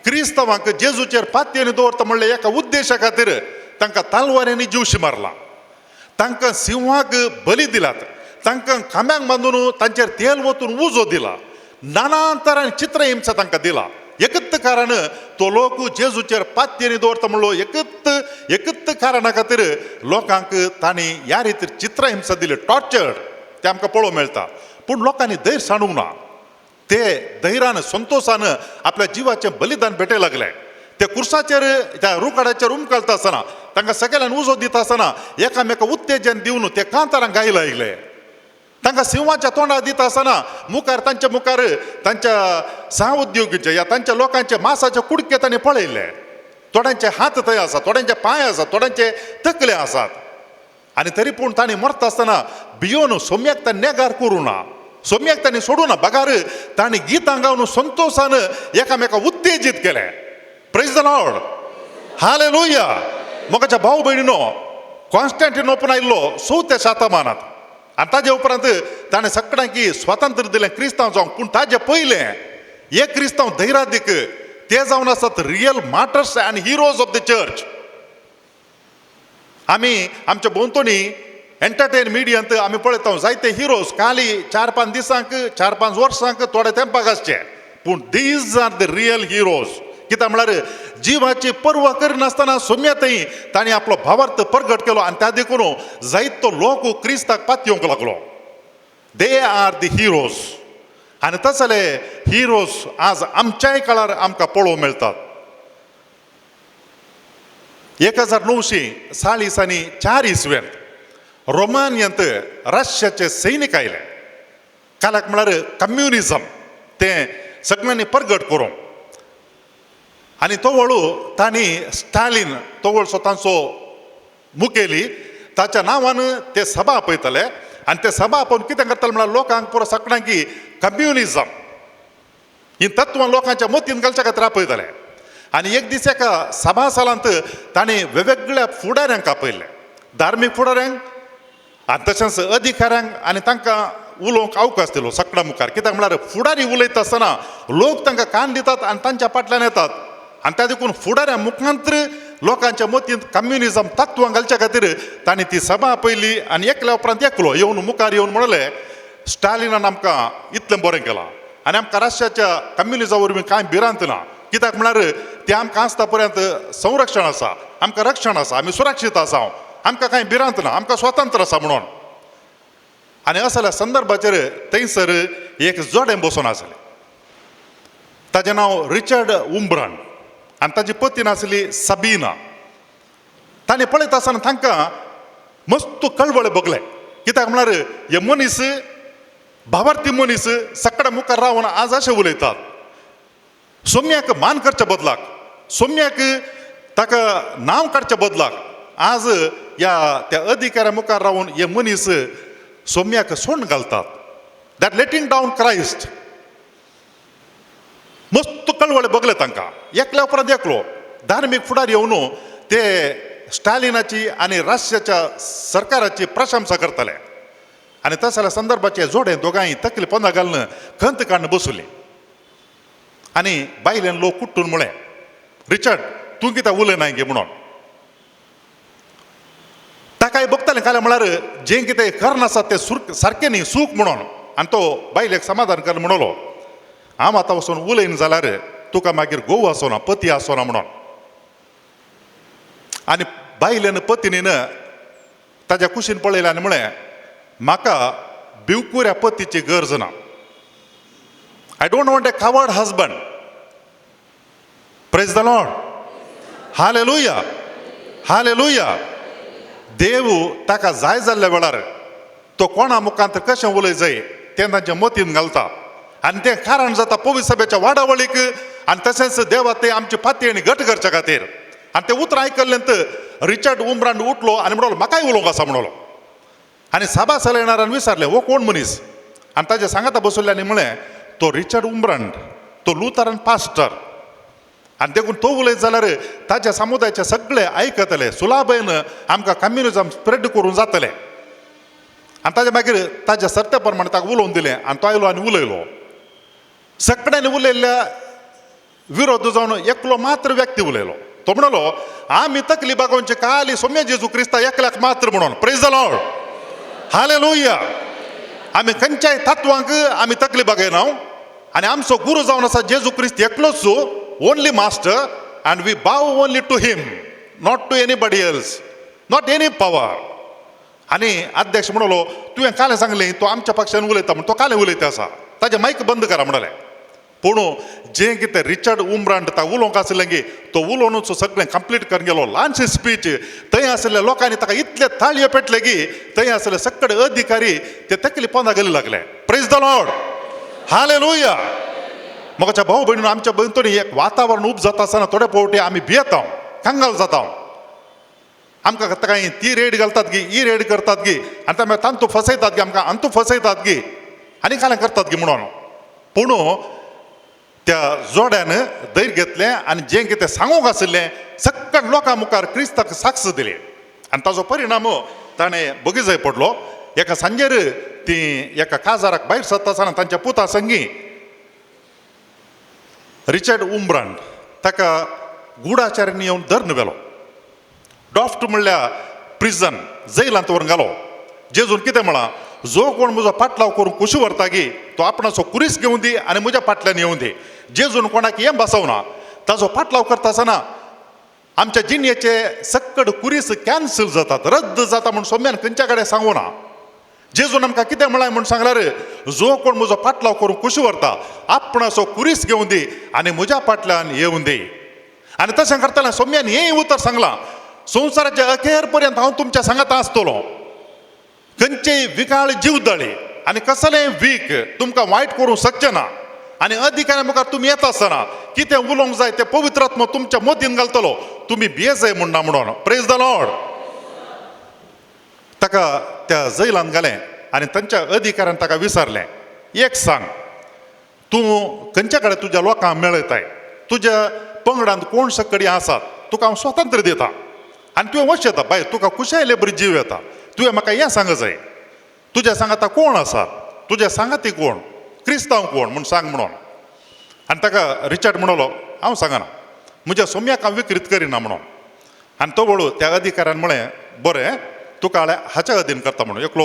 क्रिस्तांवांक जेजूचेर पातयेन दवरता म्हणलें एका उद्देशा खातीर तांकां तालवाऱ्यांनी जिवशी मारला, तांकां सिंहाक बली दिलात, तांकां खांब्यांक बांदून तांचेर तेल वतून उजो दिला, नाना तरांनी चित्रहिंसा तांकां दिला. एकत कारण तो लोक जेजूचेर पातयेनी दवरता म्हणलो एकत एकत कारणा खातीर लोकांक तांणी ह्या रितीर चित्रहिंसा दिली, टॉर्चर्ड, तें आमकां पळोवंक मेळटा. पूण लोकांनी धैर्य सांडूंक ना, ते धैर्यान संतोशान आपल्या जिवाचें बलिदान भेटय लागले. ते कुर्साचेर त्या रुखाडाचेर उमकळटा आसतना, तांकां सगळ्यान उजो दिता आसतना एकामेका उत्तेजन दिवन ते कांतारां गायला आयले. तांकां सिंहाच्या तोंडार दिता आसतना मुखार तांच्या मुखार तांच्या सह उद्योगीचे या तांच्या लोकांचे मासाचे कुडके तांणी पळयल्ले. थोड्यांचे हात थंय आसात, थोड्यांचे पांय आसात, थोड्यांचे तकले आसात. आनी तरी पूण तांणी मरता आसतना भियोन सोम्याक तांणी नेगार करूं ना, सोम्याक तांणी सोडूं ना, बगार तांणी गितां गावन संतोशान एकामेका उत्तेजीत केलें. Praise the Lord, hallelujah. मोगाच्या भाव भयणीनो, कॉन्स्टँटिनोपल आयिल्लो 4थ्या शतमानांत आनी ताजे उपरांत ताणें सगळ्यांकी स्वातंत्र्य दिलें क्रिस्तांव जावंक. पूण ताजे पयलें एक क्रिस्तांव धैरादीक ते जावन आसात real martyrs and heroes of the church. आमी आमच्या भोंवतणी एंटरटेन मिडियांत आमी पळयता जायते हिरोज खाली 4-5 दिसांक, 4-5 वर्सांक, थोड्या तेंपाक आसचे. पूण पूण these are the real heroes. कित्याक म्हळ्यार जिवाची पर्वा करिनासतना सोम्या थंय तांणी आपलो भावार्थ प्रगट केलो आनी त्या देखून जायतो लोक क्रिस्ताक पातयेवंक लागलो. They are the heroes. आनी तसले हिरोज आज आमच्याय काळार आमकां पळोवंक मेळटात. 1940 आनी 4 इसवेंत रोमानियांत रशियाचे सैनीक आयले. कालाक म्हळ्यार कम्युनिजम तें सगळ्यांनी प्रगट करूंक. आनी तो वळू तांणी स्टालीन तो वळसो तांचो मुखेली ताच्या नांवान ते सभा आपयतले आनी ते सभा आपोवन कितें करतले म्हळ्यार लोकांक पुरो सगळ्यांकी कम्युनिजम ही तत्वां लोकांच्या मतीन घालच्या खातीर आपयतले. आनी एक दीस एका सभासालांत ताणें वेगवेगळ्या फुडाऱ्यांक आपयल्ले, धार्मीक फुडाऱ्यांक आनी तशेंच अधिकाऱ्यांक, आनी तांकां उलोवंक अवकाश दिलो सगळ्या मुखार. कित्याक म्हळ्यार फुडारी उलयता आसतना लोक तांकां कान दितात आनी तांच्या फाटल्यान येतात आनी त्या देखून फुडाऱ्या मुखांत्र लोकांच्या मतींत कम्युनिजम तत्वां घालच्या खातीर तांणी ती सभा आपयली. आनी एकल्या उपरांत एकलो येवन मुखार येवन म्हणलें, स्टालिनान आमकां इतलें बरें केलां आनी आमकां राष्ट्राच्या कम्युनिझमा वरवीं कांय भिरांत ना. कित्याक म्हळ्यार तें आमकां आसता पर्यंत संरक्षण आसा, आमकां रक्षण आसा, आमी सुरक्षीत आसा, आमकां कांय भिरांत ना, आमकां स्वतंत्र आसा म्हणून. आनी असल्या संदर्भाचेर थंयसर एक जोडें बसून आसलें, ताजें नांव रिचर्ड उम्ब्रन आनी ताजी पतीन आसली सबिना. ताणें पळयता आसतना तांकां मस्त कळवळे भोगले. कित्याक म्हळ्यार हे मनीस भावार्थी मनीस सगळ्या मुखार रावन आज अशें उलयतात. सोम्याक मान करच्या बदलाक, सोम्याक ताका नांव काडच्या बदलाक आज ह्या त्या अधिकाऱ्या मुखार रावन हे मनीस सोम्याक सोंड घालतात. That letting down Christ. मस्त कळवळे भोगले तांकां. एकल्या उपरांत एकलो धार्मीक फुडार येवन ते स्टालिनाची आनी राष्ट्राच्या सरकाराची प्रशंसा करताले. आनी तसल्या संदर्भाचे जोडे दोगांय तकली पोंदा घालून खंत काडून बसली. आनी बायल्यान लोक कुट्टून म्हळें, रिचर्ड तूं कित्याक उलयनाय गे म्हणून. ताकाय भोगतालें काल्यार म्हळ्यार जें कितें कारण आसा तें सारकें न्ही, सूख म्हणून. आनी तो बायलेक समाधान कर म्हणलो, हांव आतां वचून उलयन जाल्यार तुका मागीर घोव आसना, पती आसना म्हणून. आनी बायलेन पतिनीन ताज्या कुशीन पळयलें आनी म्हळें, म्हाका भिवकुऱ्या पतीची गरज ना. I don't want a coward husband. Praise the Lord. Hallelujah, hallelujah. देव ताका जाय जाल्ल्या वेळार तो कोणा मुखांत कशें उलय जाय तें तांच्या मतीन घालता आनी तें कारण जाता पवित्र सभेच्या वाडावळीक आनी तशेंच देवा ते आमची पातयेणी घट करच्या खातीर. आनी तें उतरां आयकल्लें रिचर्ड उमरान उठलो आनी म्हणलो, म्हाकाय उलोवंक आसा म्हणलो. आनी सभा येणारान विचारलें, हो कोण मनीस? आनी ताजे सांगाता बसयल्ल्यांनी म्हळें, तो रिचर्ड उमरांड, तो लुथरन पास्टर आनी देखून तो उलयत जाल्यार ताच्या समुदायाचे सगळे आयकतले, सुलाभेन आमकां कम्युनिजम स्प्रेड करूंक जातलें. आनी ताच्या मागीर ताच्या सर्ते प्रमाणे ताका उलोवन दिलें आनी तो आयलो आनी उलयलो. सगळ्यांनी उलयल्ल्या विरोध जावन एकलो मात्र व्यक्ती उलयलो. तो म्हणलो, आमी तकली बागोवची खाली सोम्या जेजू क्रिस्ता एकल्याक मात्र म्हणून. Praise the Lord, hallelujah. आमी खंयच्याय तत्वांक आमी तकली बागयना आनी आमचो गुरू जावन आसा जेजू क्रिस्त एकलोच, only master, and we bow only to him, not to anybody else, not any power. आनी अध्यक्ष म्हणलो, तुवें कालें सांगलें तो आमच्या पक्षान उलयता म्हण, तो कालें उलयता आसा, ताजें मायक बंद करा म्हणलें. पूण जें कितें रिचर्ड उमरांड ता उलोवंक आसलें की तो उलोवनूच सगळें कंप्लीट करून गेलो. ल्हानशी स्पीच, थंय आशिल्ल्या लोकांनी ताका इतले ताळयो पेटले की थंय आशिल्ले सगळे अधिकारी ते तकली पोंदा गेले लागले. Praise the Lord, hallelujah. मोगाच्या भाऊ भयणीन, आमच्या भोंवतणी एक वातावरण उब जाता आसतना थोडे फावटी आमी भियेता, कंगाल जाता. आमकां कांय ती रेड घालतात गी, ही रेड करतात गी, आनी ते तांतू फसयतात गी, आमकां अंतू फसयतात गी आनी कांय करतात गी म्हणून. पूण त्या जोड्यान धैर्य घेतलें आनी जें कितें सांगूंक आशिल्लें सगळ्या लोकां मुखार क्रिस्ताक साक्ष दिली आनी ताजो परिणाम ताणें बगीजय पडलो. एका सांजेर ती एका काजाराक भायर सरता आसतना तांच्या पुता संगी रिचर्ड उमरांड ताका गुढाचार्यांनी येवन धरून व्हेलो. डॉफ्ट म्हणल्यार प्रिजन, जैलांत व्हरून घालो. जेजून कितें म्हळां? जो कोण म्हजो पाटलाव करून कुशी व्हरता गी तो आपणाचो कुरीस घेवन दी आनी म्हज्या फाटल्यान येवन दी. जेजून कोणाक हें बसवना. ताजो पाटलाव करता आसतना आमच्या जिणेचे सक्कड कुरीस कॅन्सल जातात, रद्द जाता म्हूण सोम्यान खंयच्या कडेन सांगू ना. जेजून आमकां कितें म्हळां म्हूण सांगल्यार जो कोण म्हजो पाटलाव करून कुशी व्हरता आपणाचो कुरीस घेवन दी आनी म्हज्या फाटल्यान येवन दी. आनी तशें करतना सोम्यान हें उतर सांगलां, संवसाराच्या अखेर पर्यंत हांव तुमच्या सांगाता आसतलो. खंयचेय विकाळ जीवदळे आनी कसलेंय वीक तुमकां वायट करूंक शकचें ना. आनी अधिकाऱ्या मुखार तुमी येता आसतना कितें उलोवंक जाय तें पवित्र आत्मो तुमच्या मतीन घालतलो, तुमी भियेजाय म्हूण ना म्हणून. Praise the lord. ताका त्या जैलान घालें आनी तांच्या अधिकाऱ्यान ताका विचारलें, एक सांग, तूं खंयच्या कडेन तुज्या लोकांक मेळयताय, तुज्या पंगडांत कोण सकडी आसात, तुका हांव स्वातंत्र्य दिता आनी तुवें वश येता बाय, तुका खुशायले बरी जीव येता, तुवें म्हाका हें सांग जाय, तुज्या सांगाता कोण आसा, तुज्या सांगाती कोण, क्रिस्तांव कोण म्हूण सांग म्हणून. आनी ताका रिचार्ड म्हणलो, हांव सांगना, म्हज्या सोम्याक हांव विकृत करिना म्हणून. आनी तो वळू त्या अधिकाऱ्यान म्हळें, बरें तुका हाच्या अधीन करता म्हणून. एकलो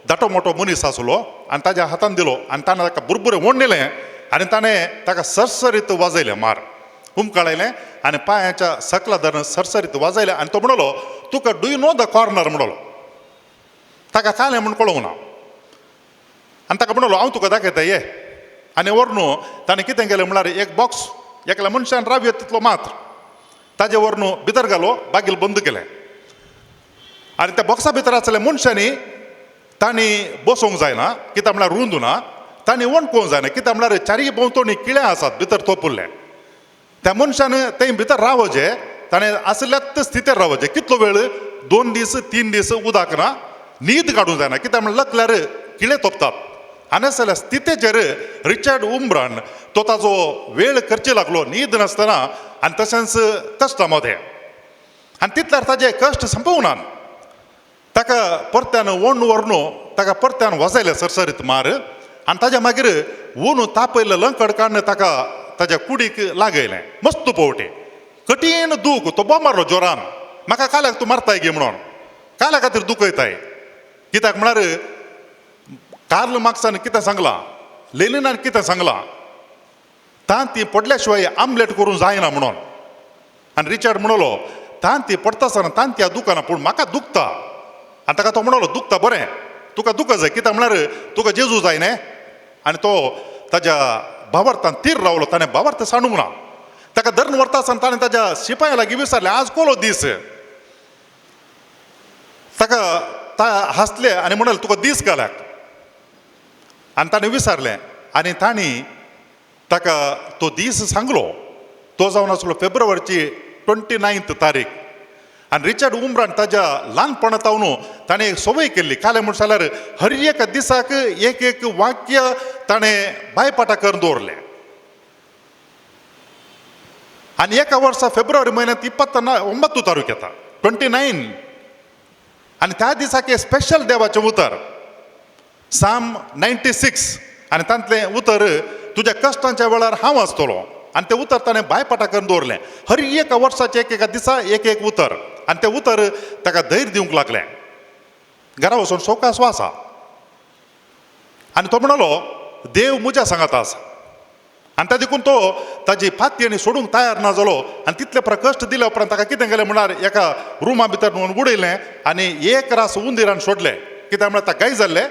धाटो मोटो मनीस आसलो आनी ताज्या हातान दिलो आनी ताणें ताका बुरबुरें ओडणिलें आनी ताणें ताका सरसरीत वाजयलें, मार हुमकळायलें आनी पांयाच्या सकला धरून सरसरीत वाजयलें. आनी तो म्हणलो, तुका do you know the corner म्हणलो. ताका कालें म्हूण कळोवंक ना. आनी ताका म्हणलो, हांव तुका दाखयता ये. आनी व्हरून ताणें कितें केलें म्हळ्यार एक बॉक्स एकल्या मनशान रावया तितलो मात्र ताजे व्हरून भितर घालो, बागील बंद केलें. आनी त्या बॉक्सा भितर आसल्या मनशांनी तांणी बसोवंक जायना, कित्याक म्हळ्यार रुंदू ना, तांणी वणकोवंक जायना, कित्याक म्हळ्यार चारीय भोंवतणी किळे आसात भितर तोपुल्ले. त्या मनशान थंय भितर रावचें, ताणें आशिल्ल्याच स्थितीर रावचें. कितलो वेळ, 2 दीस 3 दीस उदक ना, न्हीद काडूंक जायना, कित्याक म्हळ्यार लकल्यार किळे तोपतात. आनी आसल्या स्थितीचेर रिचर्ड उमरान तो ताजो वेळ करचे लागलो न्हीद नासतना आनी तशेंच कश्टां मदें. आनी तितल्यार ताजे कश्ट संपोवनात. ताका परत्यान ओण व्हरून ताका परत्यान वाजयलें सरसरीत मार आनी ताज्या मागीर ऊन तापयलें लंकड काडून ताका ताज्या कुडीक लागयलें. मस्त पवटे कठीण दूख, तो बोम मारलो जोरान, म्हाका काल्याक तूं मारताय गे म्हणून, काल्या खातीर दुखयताय. कित्याक म्हळ्यार कार्ल मार्क्सान कितें सांगलां, लेनिनान कितें सांगलां, तांती पडल्या शिवाय आमलेट करूंक जायना म्हणून. आनी रिचर्ड म्हणलो, तांती पडटा आसतना तांतया दुखना, पूण म्हाका दुखता. आनी ताका तो म्हणलो, दुखता बरें, तुका दुखा जाय, कित्याक म्हळ्यार तुका जेजू जाय न्ही. आनी तो ताज्या भावार्थान तीर रावलो, ताणें भावार्थ सांडूंक ना. ताका धरून व्हरता आसतना ताणें ताज्या शिपाया लागीं विचारलें, आज कोलो दीस? ताका हांसले आनी म्हणले, तुका दीस घाल्याक. आनी ताणें विचारलें आनी तांणी ताका तो दीस सांगलो. तो जावन आसलो फेब्रुवारीची 29 तारीख. आनी रिचर्ड उमरान ताज्या ल्हानपणा तावन ताणें एक संवय केल्ली, कालें म्हूण जाल्यार हर एका दिसाक एक एक वाक्य ताणें बायपाटा करून दवरलें. आनी एका वर्सा फेब्रुवारी म्हयन्यांत 29 तारीख येता, 29. आनी त्या दिसाक एक स्पेशल देवाचें उतर, साम 96, आनी तांतलें उतर, तुज्या कश्टांच्या वेळार हांव आसतलो. आनी तें उतर ताणें बायपाटा करून दवरलें. हर एका वर्साचें एक एका दिसा एक एक उतर, आनी तें उतर ताका धैर्य दिवंक लागलें. घरा वचून सोकास आसा. आनी तो म्हणलो, देव म्हज्या सांगाता आसा. आनी त्या देखून तो ताजी फाती सोडूंक तयार ना जालो. आनी तितले प्रकश्ट दिल्या उपरांत ताका कितें केलें म्हळ्यार एका रुमा भितर न्हून उडयलें आनी एक रास उंदीरान सोडलें. कित्याक म्हळ्यार ताका गाय जाल्लें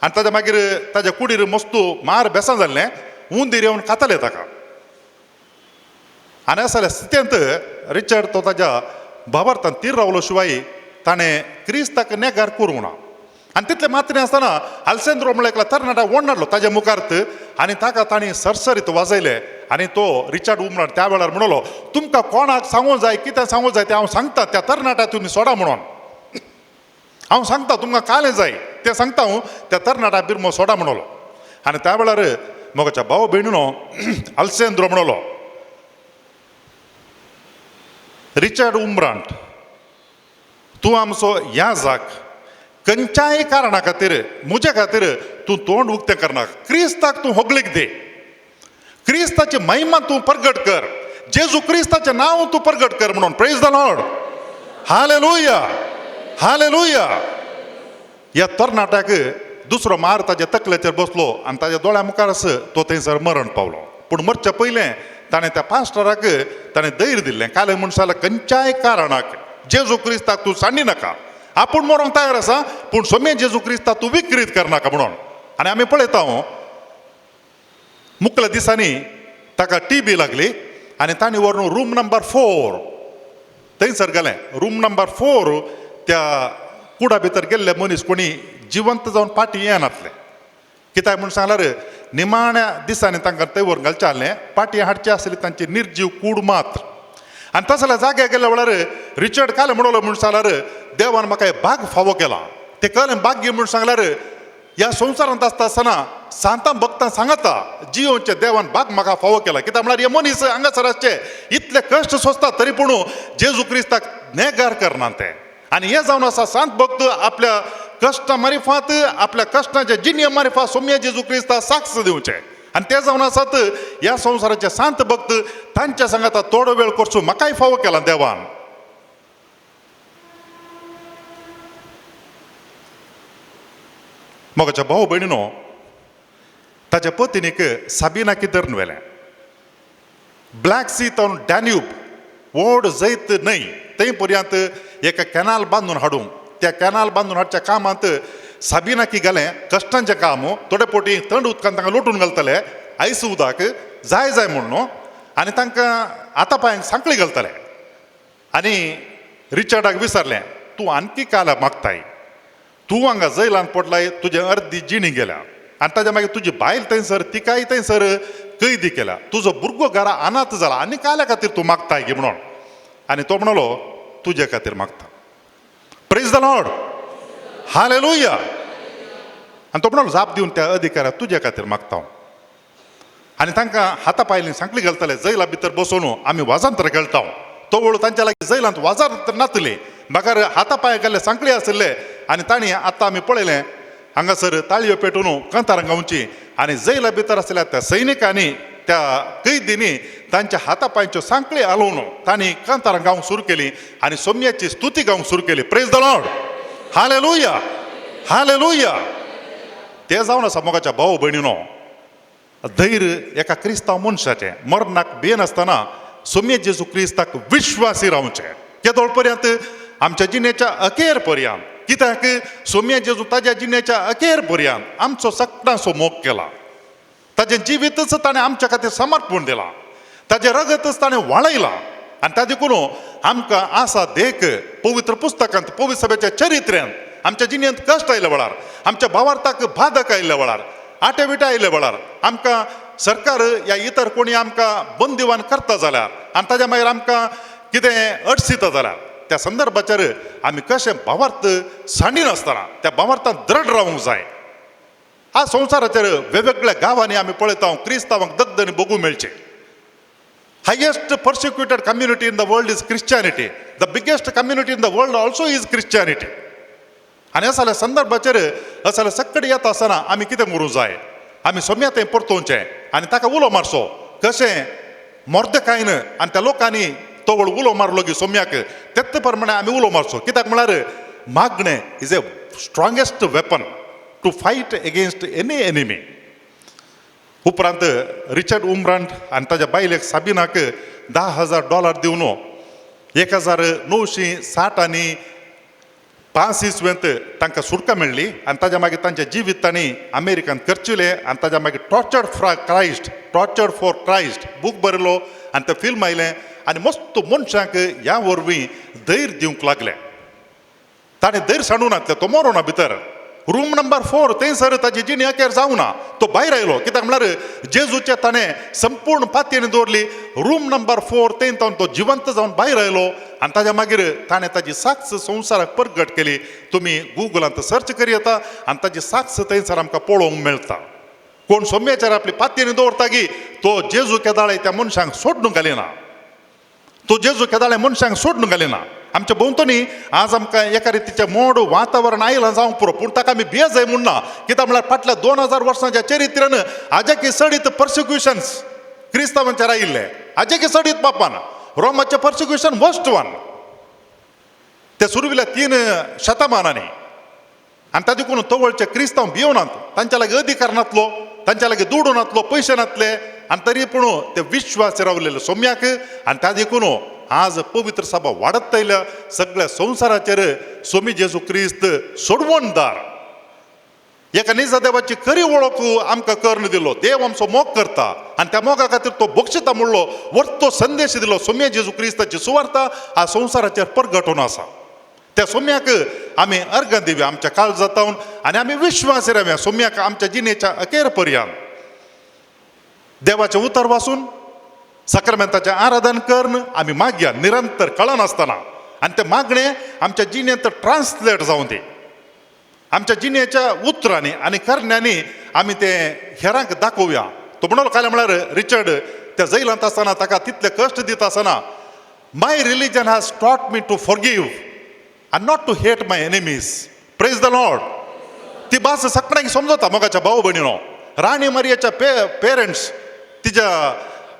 आनी ताज्या मागीर ताज्या कुडीर मस्तू मार बेसां जाल्लें, उंदीर येवन खाताले ताका. आनी आसल्या स्थितींत रिचर्ड तो ताज्या भावार्थान तीर रावलो शिवाय ताणें क्रिस्ताक नेगार करूंक ना. आनी तितलें मात्र आसतना आलसेंद्रो म्हळ्यार एकलो तरणाटा ओडनाडलो ताज्या मुखार आनी ताका तांणी सरसरीत वाजयलें. आनी तो रिचर्ड उमरान त्या वेळार म्हणलो, तुमकां कोणाक सांगूंक जाय, कितें सांगूंक जाय तें हांव सांगता, त्या तरणाट्या तुमी सोडा म्हणून. हांव सांगता तुमकां कालें जाय तें सांगता हांव, त्या तरणाट्या बिरमो सोडा म्हणलो. आनी त्या वेळार मोगाच्या भाव भयणीनो आलसेंद्रो म्हणलो, रिचर्ड उमरांट तूं आमचो ह्या जाक खंयच्याय कारणा खातीर म्हज्या खातीर तूं तोंड उक्तें करनाका, क्रिस्ताक तूं होगळीक दी, क्रिस्ताची महिमा तूं प्रगट कर, जेजू क्रिस्ताचें नांव तूं प्रगट कर म्हणून. Praise the lord, hallelujah, hallelujah. ह्या तरणाट्याक दुसरो मार ताज्या तकलेचेर बसलो आनी ताज्या दोळ्या मुखारच तो थंयसर मरण पावलो. पूण मरच्या पयलें ताणें त्या पास्टराक ताणें धैर्य दिल्लें, काले मनशाला खंयच्याय कारणाक जेजू क्रिस्ताक तूं सांडी नाका, आपूण मरोंक तयार आसा पूण सोम्या जेजू क्रिस्ताक तूं विक्रीत करनाका म्हणून. आनी आमी पळयता मुखल्या दिसांनी ताका टीबी लागली आनी तांणी व्हरून रूम नंबर 4 थंयसर गेलें. रूम नंबर 4 त्या कुडा भितर गेल्ले मनीस कोणी जिवंत जावन फाटीं येनातले. कित्याक म्हूण सांगल्यार निमाण्या दिसांनी तांकां थंय व्हरून घालचें आहलें, फाटीं हाडचें आसली तांची निर्जीव कूड मात्र. आनी तसल्या जाग्यार गेल्या वेळार रिचर्ड काले म्हणलो म्हूण सांगल्यार देवान म्हाका हें भाग फावो केला. तें कळ्ळें भाग्य म्हूण सांगल्यार ह्या संवसारांत आसता आसतना सांतां भक्तां सांगता जियोचे देवान भाग म्हाका फावो केला. कित्याक म्हळ्यार हे मनीस हांगासर आसचे इतले कश्ट सोंसता तरी पूण जेजू क्रिस्ताक नेगार करना ते. आनी हे जावन आसा सांत भक्त आपल्या कश्टां मारिफात, आपल्या कश्टांच्या जिणये मारिफात सोम्या जेजू क्रिस्ताक साक्ष दिवचें. आनी ते जावन आसात ह्या संवसाराचे सांत भक्त, तांच्या सांगाता थोडो वेळ करचो म्हाकाय फावो केला देवान. मोगाच्या भाव भयणीनो, ताच्या पतिनीक साबिना किदर्न व्हेलें. ब्लॅक सी तावन डॅन्यूब व्हड जैत न्हय थंय पर्यंत एका कॅनाल बांदून हाडूंक, त्या कॅनाल बांदून हाडच्या कामांत साबिनाकी गेलें. कश्टांचें काम, थोडे पोटी थंड उदकान तांकां लोटून घालतले आयस उदक जाय जाय म्हूण न्हू, आनी तांकां आतां पांयांक सांकळी घालतले. आनी रिचर्डाक विचारलें, तूं आणकी काल मागताय, तूं हांगा जैलान पडलाय, तुजें अर्दी जिणी गेल्या आनी ताज्या मागीर तुजी बायल थंयसर तिकाय थंयसर कैदी केल्या, तुजो भुरगो घरा अनाथ जाला आनी काल्या खातीर तूं मागताय गी म्हणून. आनी तो म्हणलो, तुजे खातीर मागता. Praise the Lord, hallelujah. आनी तो म्हणलो जाप दिवन त्या अधिकाऱ्याक, तुजे खातीर मागता हांव. आनी तांकां हाता पायली सांकली घालतले जैला भितर बसोवन आमी वाजांतर खेळटा. तो वळू तांच्या लागीं जैलांत वाजांतर नातली, मगर हाता पांय घाल्ले सांकळी आशिल्ले. आनी तांणी आतां आमी पळयलें हांगासर ताळयो पेटून कांतारां गावची आनी जैला भितर आशिल्ल्या त्या सैनिकांनी त्या कैदींनी तांच्या हाता पांयच्यो सांकळी हालोवन तांणी कांतारां गावंक सुरू केली आनी सोम्याची स्तुती गावंक सुरू केली. Praise the Lord, hallelujah, hallelujah. ते जावन आसा मोगाच्या भाव भयणीनो, धैर्य एका क्रिस्तांव मनशाचें मरणाक भियेनासतना सोम्या जेजू क्रिस्ताक विश्वासी रावचें केदोळ पर्यंत आमच्या जिणेच्या अखेर पर्यंत. कित्याक सोम्या जेजू ताज्या जिणेच्या अखेर पर्यंत आमचो सगळ्यांचो मोग केला, ताजें जिवीतच ताणें आमच्या खातीर समर्पण दिलां, ताजें रगतच ताणें वाळयलां. आनी ताजे देखून आमकां आसा देख पवित्र पुस्तकांत, पवित्र सभेच्या चरित्र्यांत. आमच्या जिणेंत कश्ट आयल्या वेळार, आमच्या भावार्थाक बाधक आयिल्ल्या वेळार, आटे विटे आयिल्ल्या वेळार, आमकां सरकार या इतर कोणी आमकां बंदिवान करता जाल्यार आनी ताज्या मागीर आमकां कितें अडसिता जाल्यार त्या संदर्भाचेर आमी कशें भावार्थ सांडिनासतना त्या भावार्थान दृढ रावंक जाय. आज संवसाराचेर वेगवेगळ्या गांवांनी आमी पळयता क्रिस्तांवांक दगदनी बगूंक मेळचें. Highest persecuted community in the world is Christianity. The biggest community in the world also is Christianity. आनी असल्या संदर्भाचेर असल्या सकट येता आसतना आमी कितें करूंक जाय, आमी सोम्या थंय परतोवचें आनी ताका उलो मारचो. कशें मोर्दकायन आनी त्या लोकांनी तो व्हड उलो मारलो की सोम्याक, तेच प्रमाणे आमी उलो मारचो. कित्याक म्हळ्यार मागणें is a strongest weapon to fight against any enemy. उपरांत रिचर्ड उमरांट आनी ताज्या बायलेक साबिनाक $10,000 दिवन 1960 आनी 5 इसवेंत तांकां सुटका मेळ्ळी आनी ताज्या मागीर तांचें जिवीत तांणी अमेरिकान खर्चिलें आनी ताज्या मागीर tortured for Christ book बरयलो आनी तें फिल्म आयलें आनी मस्त मनशांक ह्या वरवीं धैर्य दिवंक लागलें. ताणें धैर्य सांडूं नातलें, तो मरोना भितर रूम नंबर 4 थंयसर ताजी जिणी अखेर जावना, तो भायर आयलो. कित्याक म्हळ्यार जेजूचे ताणें संपूर्ण पातयेन दवरली. रूम नंबर 4 थंय तावन तो जिवंत जावन भायर आयलो आनी ताज्या मागीर ताणें ताजी साक्ष संवसाराक परगट केली. तुमी गुगलांत सर्च करी येता आनी ताजी साक्ष थंयसर आमकां पळोवंक मेळटा. कोण सोम्याचेर आपली पातयेन दवरता की तो जेजू केदाळे त्या मनशांक सोडून घालिना, तो जेजू केदाळे मनशांक सोडून घालिना. आमच्या भोंवतणी आज आमकां एका रितीचें मोड वातावरण आयलां जावंक पुरो, पूण ताका आमी भिये जाय म्हूण ना. कित्याक म्हळ्यार फाटल्या 2000 वर्सांच्या चरित्र्यान आजकी सडीत पर्सिक्युशन्स क्रिस्तांवांचेर आयिल्ले, आजकी सडीत बापान रोमाचें पर्सिक्युशन वर्स्ट वन ते सुरविल्या 3 शतमानांनी. आनी ताजे देखून तवळचे क्रिस्तांव भिवनात, तांच्या लागीं अधिकार नातलो, तांच्या लागीं दुडू नातलो, पयशे नातले, आनी तरी पूण ते विश्वास रावलेले सोम्याक. आनी त्या देखून आज पवित्र सभा वाडत आयल्या सगळ्या संवसाराचेर. सोमी जेजू क्रिस्त सोडवणदार, एका निजा देवाची खरी वळख आमकां करून दिलो. देव आमचो मोग करता आनी त्या मोगा खातीर तो बक्षिता म्हणलो वर्तो संदेश दिलो. सोम्या जेजू क्रिस्ताची सुवार्ता हा संवसाराचेर परगटून आसा. त्या सोम्याक आमी अर्गां दिवया आमच्या काळजातावन आनी आमी विश्वास रावया सोम्याक आमच्या जिणेच्या अखेर पर्यंत. देवाचें उतर वाचून, साक्रामेंताचें आराधन करून आमी मागया निरंतर कळनासतना, आनी तें मागणें आमच्या जिणेंत ट्रान्सलेट जावं दी. आमच्या जिणेच्या उतरांनी आनी करण्यांनी आमी तें हेरांक दाखोवया. तो म्हणलो काय म्हळ्यार रिचर्ड त्या जैलांत आसतना ताका तितले कश्ट दिता आसतना, "My religion has taught me to forgive and not to hate my enemies." Praise the Lord. ती भास सगळ्यांक समजता मोगाच्या भाव भयणीनो. राणी मारियाच्या पेरंट्स, तिच्या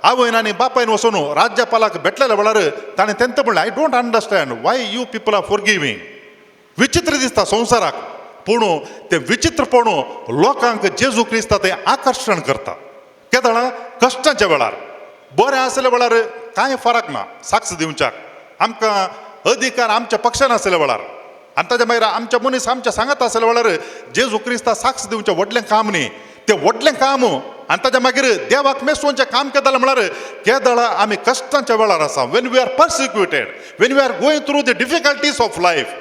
आवयन आनी बापायन वचून राज्यपालाक भेटलेल्या वेळार ताणें तेंत म्हणलें, "I don't understand why you people are forgiving." विचित्र दिसता संवसाराक, पूण तें विचित्रपण लोकांक जेजू क्रिस्ता तें आकर्शण करता. केदळा कश्टांच्या वेळार. बरें आसल्या वेळार कांय फरक ना साक्ष दिवच्याक, आमकां अधिकार आमच्या पक्षान आसल्या वेळार आनी ताच्या मागीर आमच्या मनीस आमच्या सांगात आसल्या वेळार जेजू क्रिस्ता साक्ष दिवचें व्हडलें काम न्ही. तें व्हडलें काम आनी ताच्या मागीर देवाक मेसोवचें काम केदळा म्हळ्यार केदळा आमी कश्टांच्या वेळार आसा, when we are persecuted, when we are going through the difficulties of life.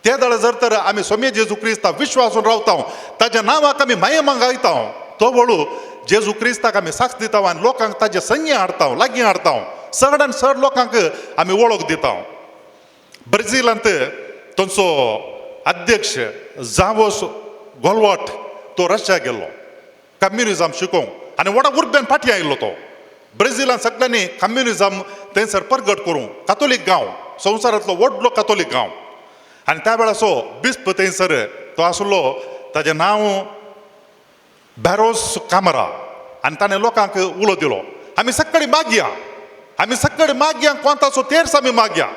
ते वेळार जर तर आमी सोमे जेजू क्रिस्ता विश्वासून रावता, ताच्या नांवाक आमी माये गायता, तो वळू जेजू क्रिस्ताक आमी साक्ष दिता आनी लोकांक ताजे संगी हाडता, लागीं हाडता, चड आनी चड लोकांक आमी वळख दिता. ब्राझिलांत तांचो अध्यक्ष जावोस गोलवाट तो रशिया गेल्लो कम्युनिजम शिकोवंक आनी व्हडा उर्बेन फाटीं आयिल्लो तो. ब्राझिलान सगळ्यांनी कम्युनिजम थंयसर परगट करूंक, कातोलीक गांव, संवसारांतलो व्हडलो कातोलीक गांव, आनी त्या वेळाचो बिस्प थंयसर तो आसलो, ताजें नांव बॅरोस कामरा, आनी ताणें लोकांक उलो दिलो, आमी सकाळी मागया, आमी सकाळी मागया, कोंताचो तेर्स आमी मागया.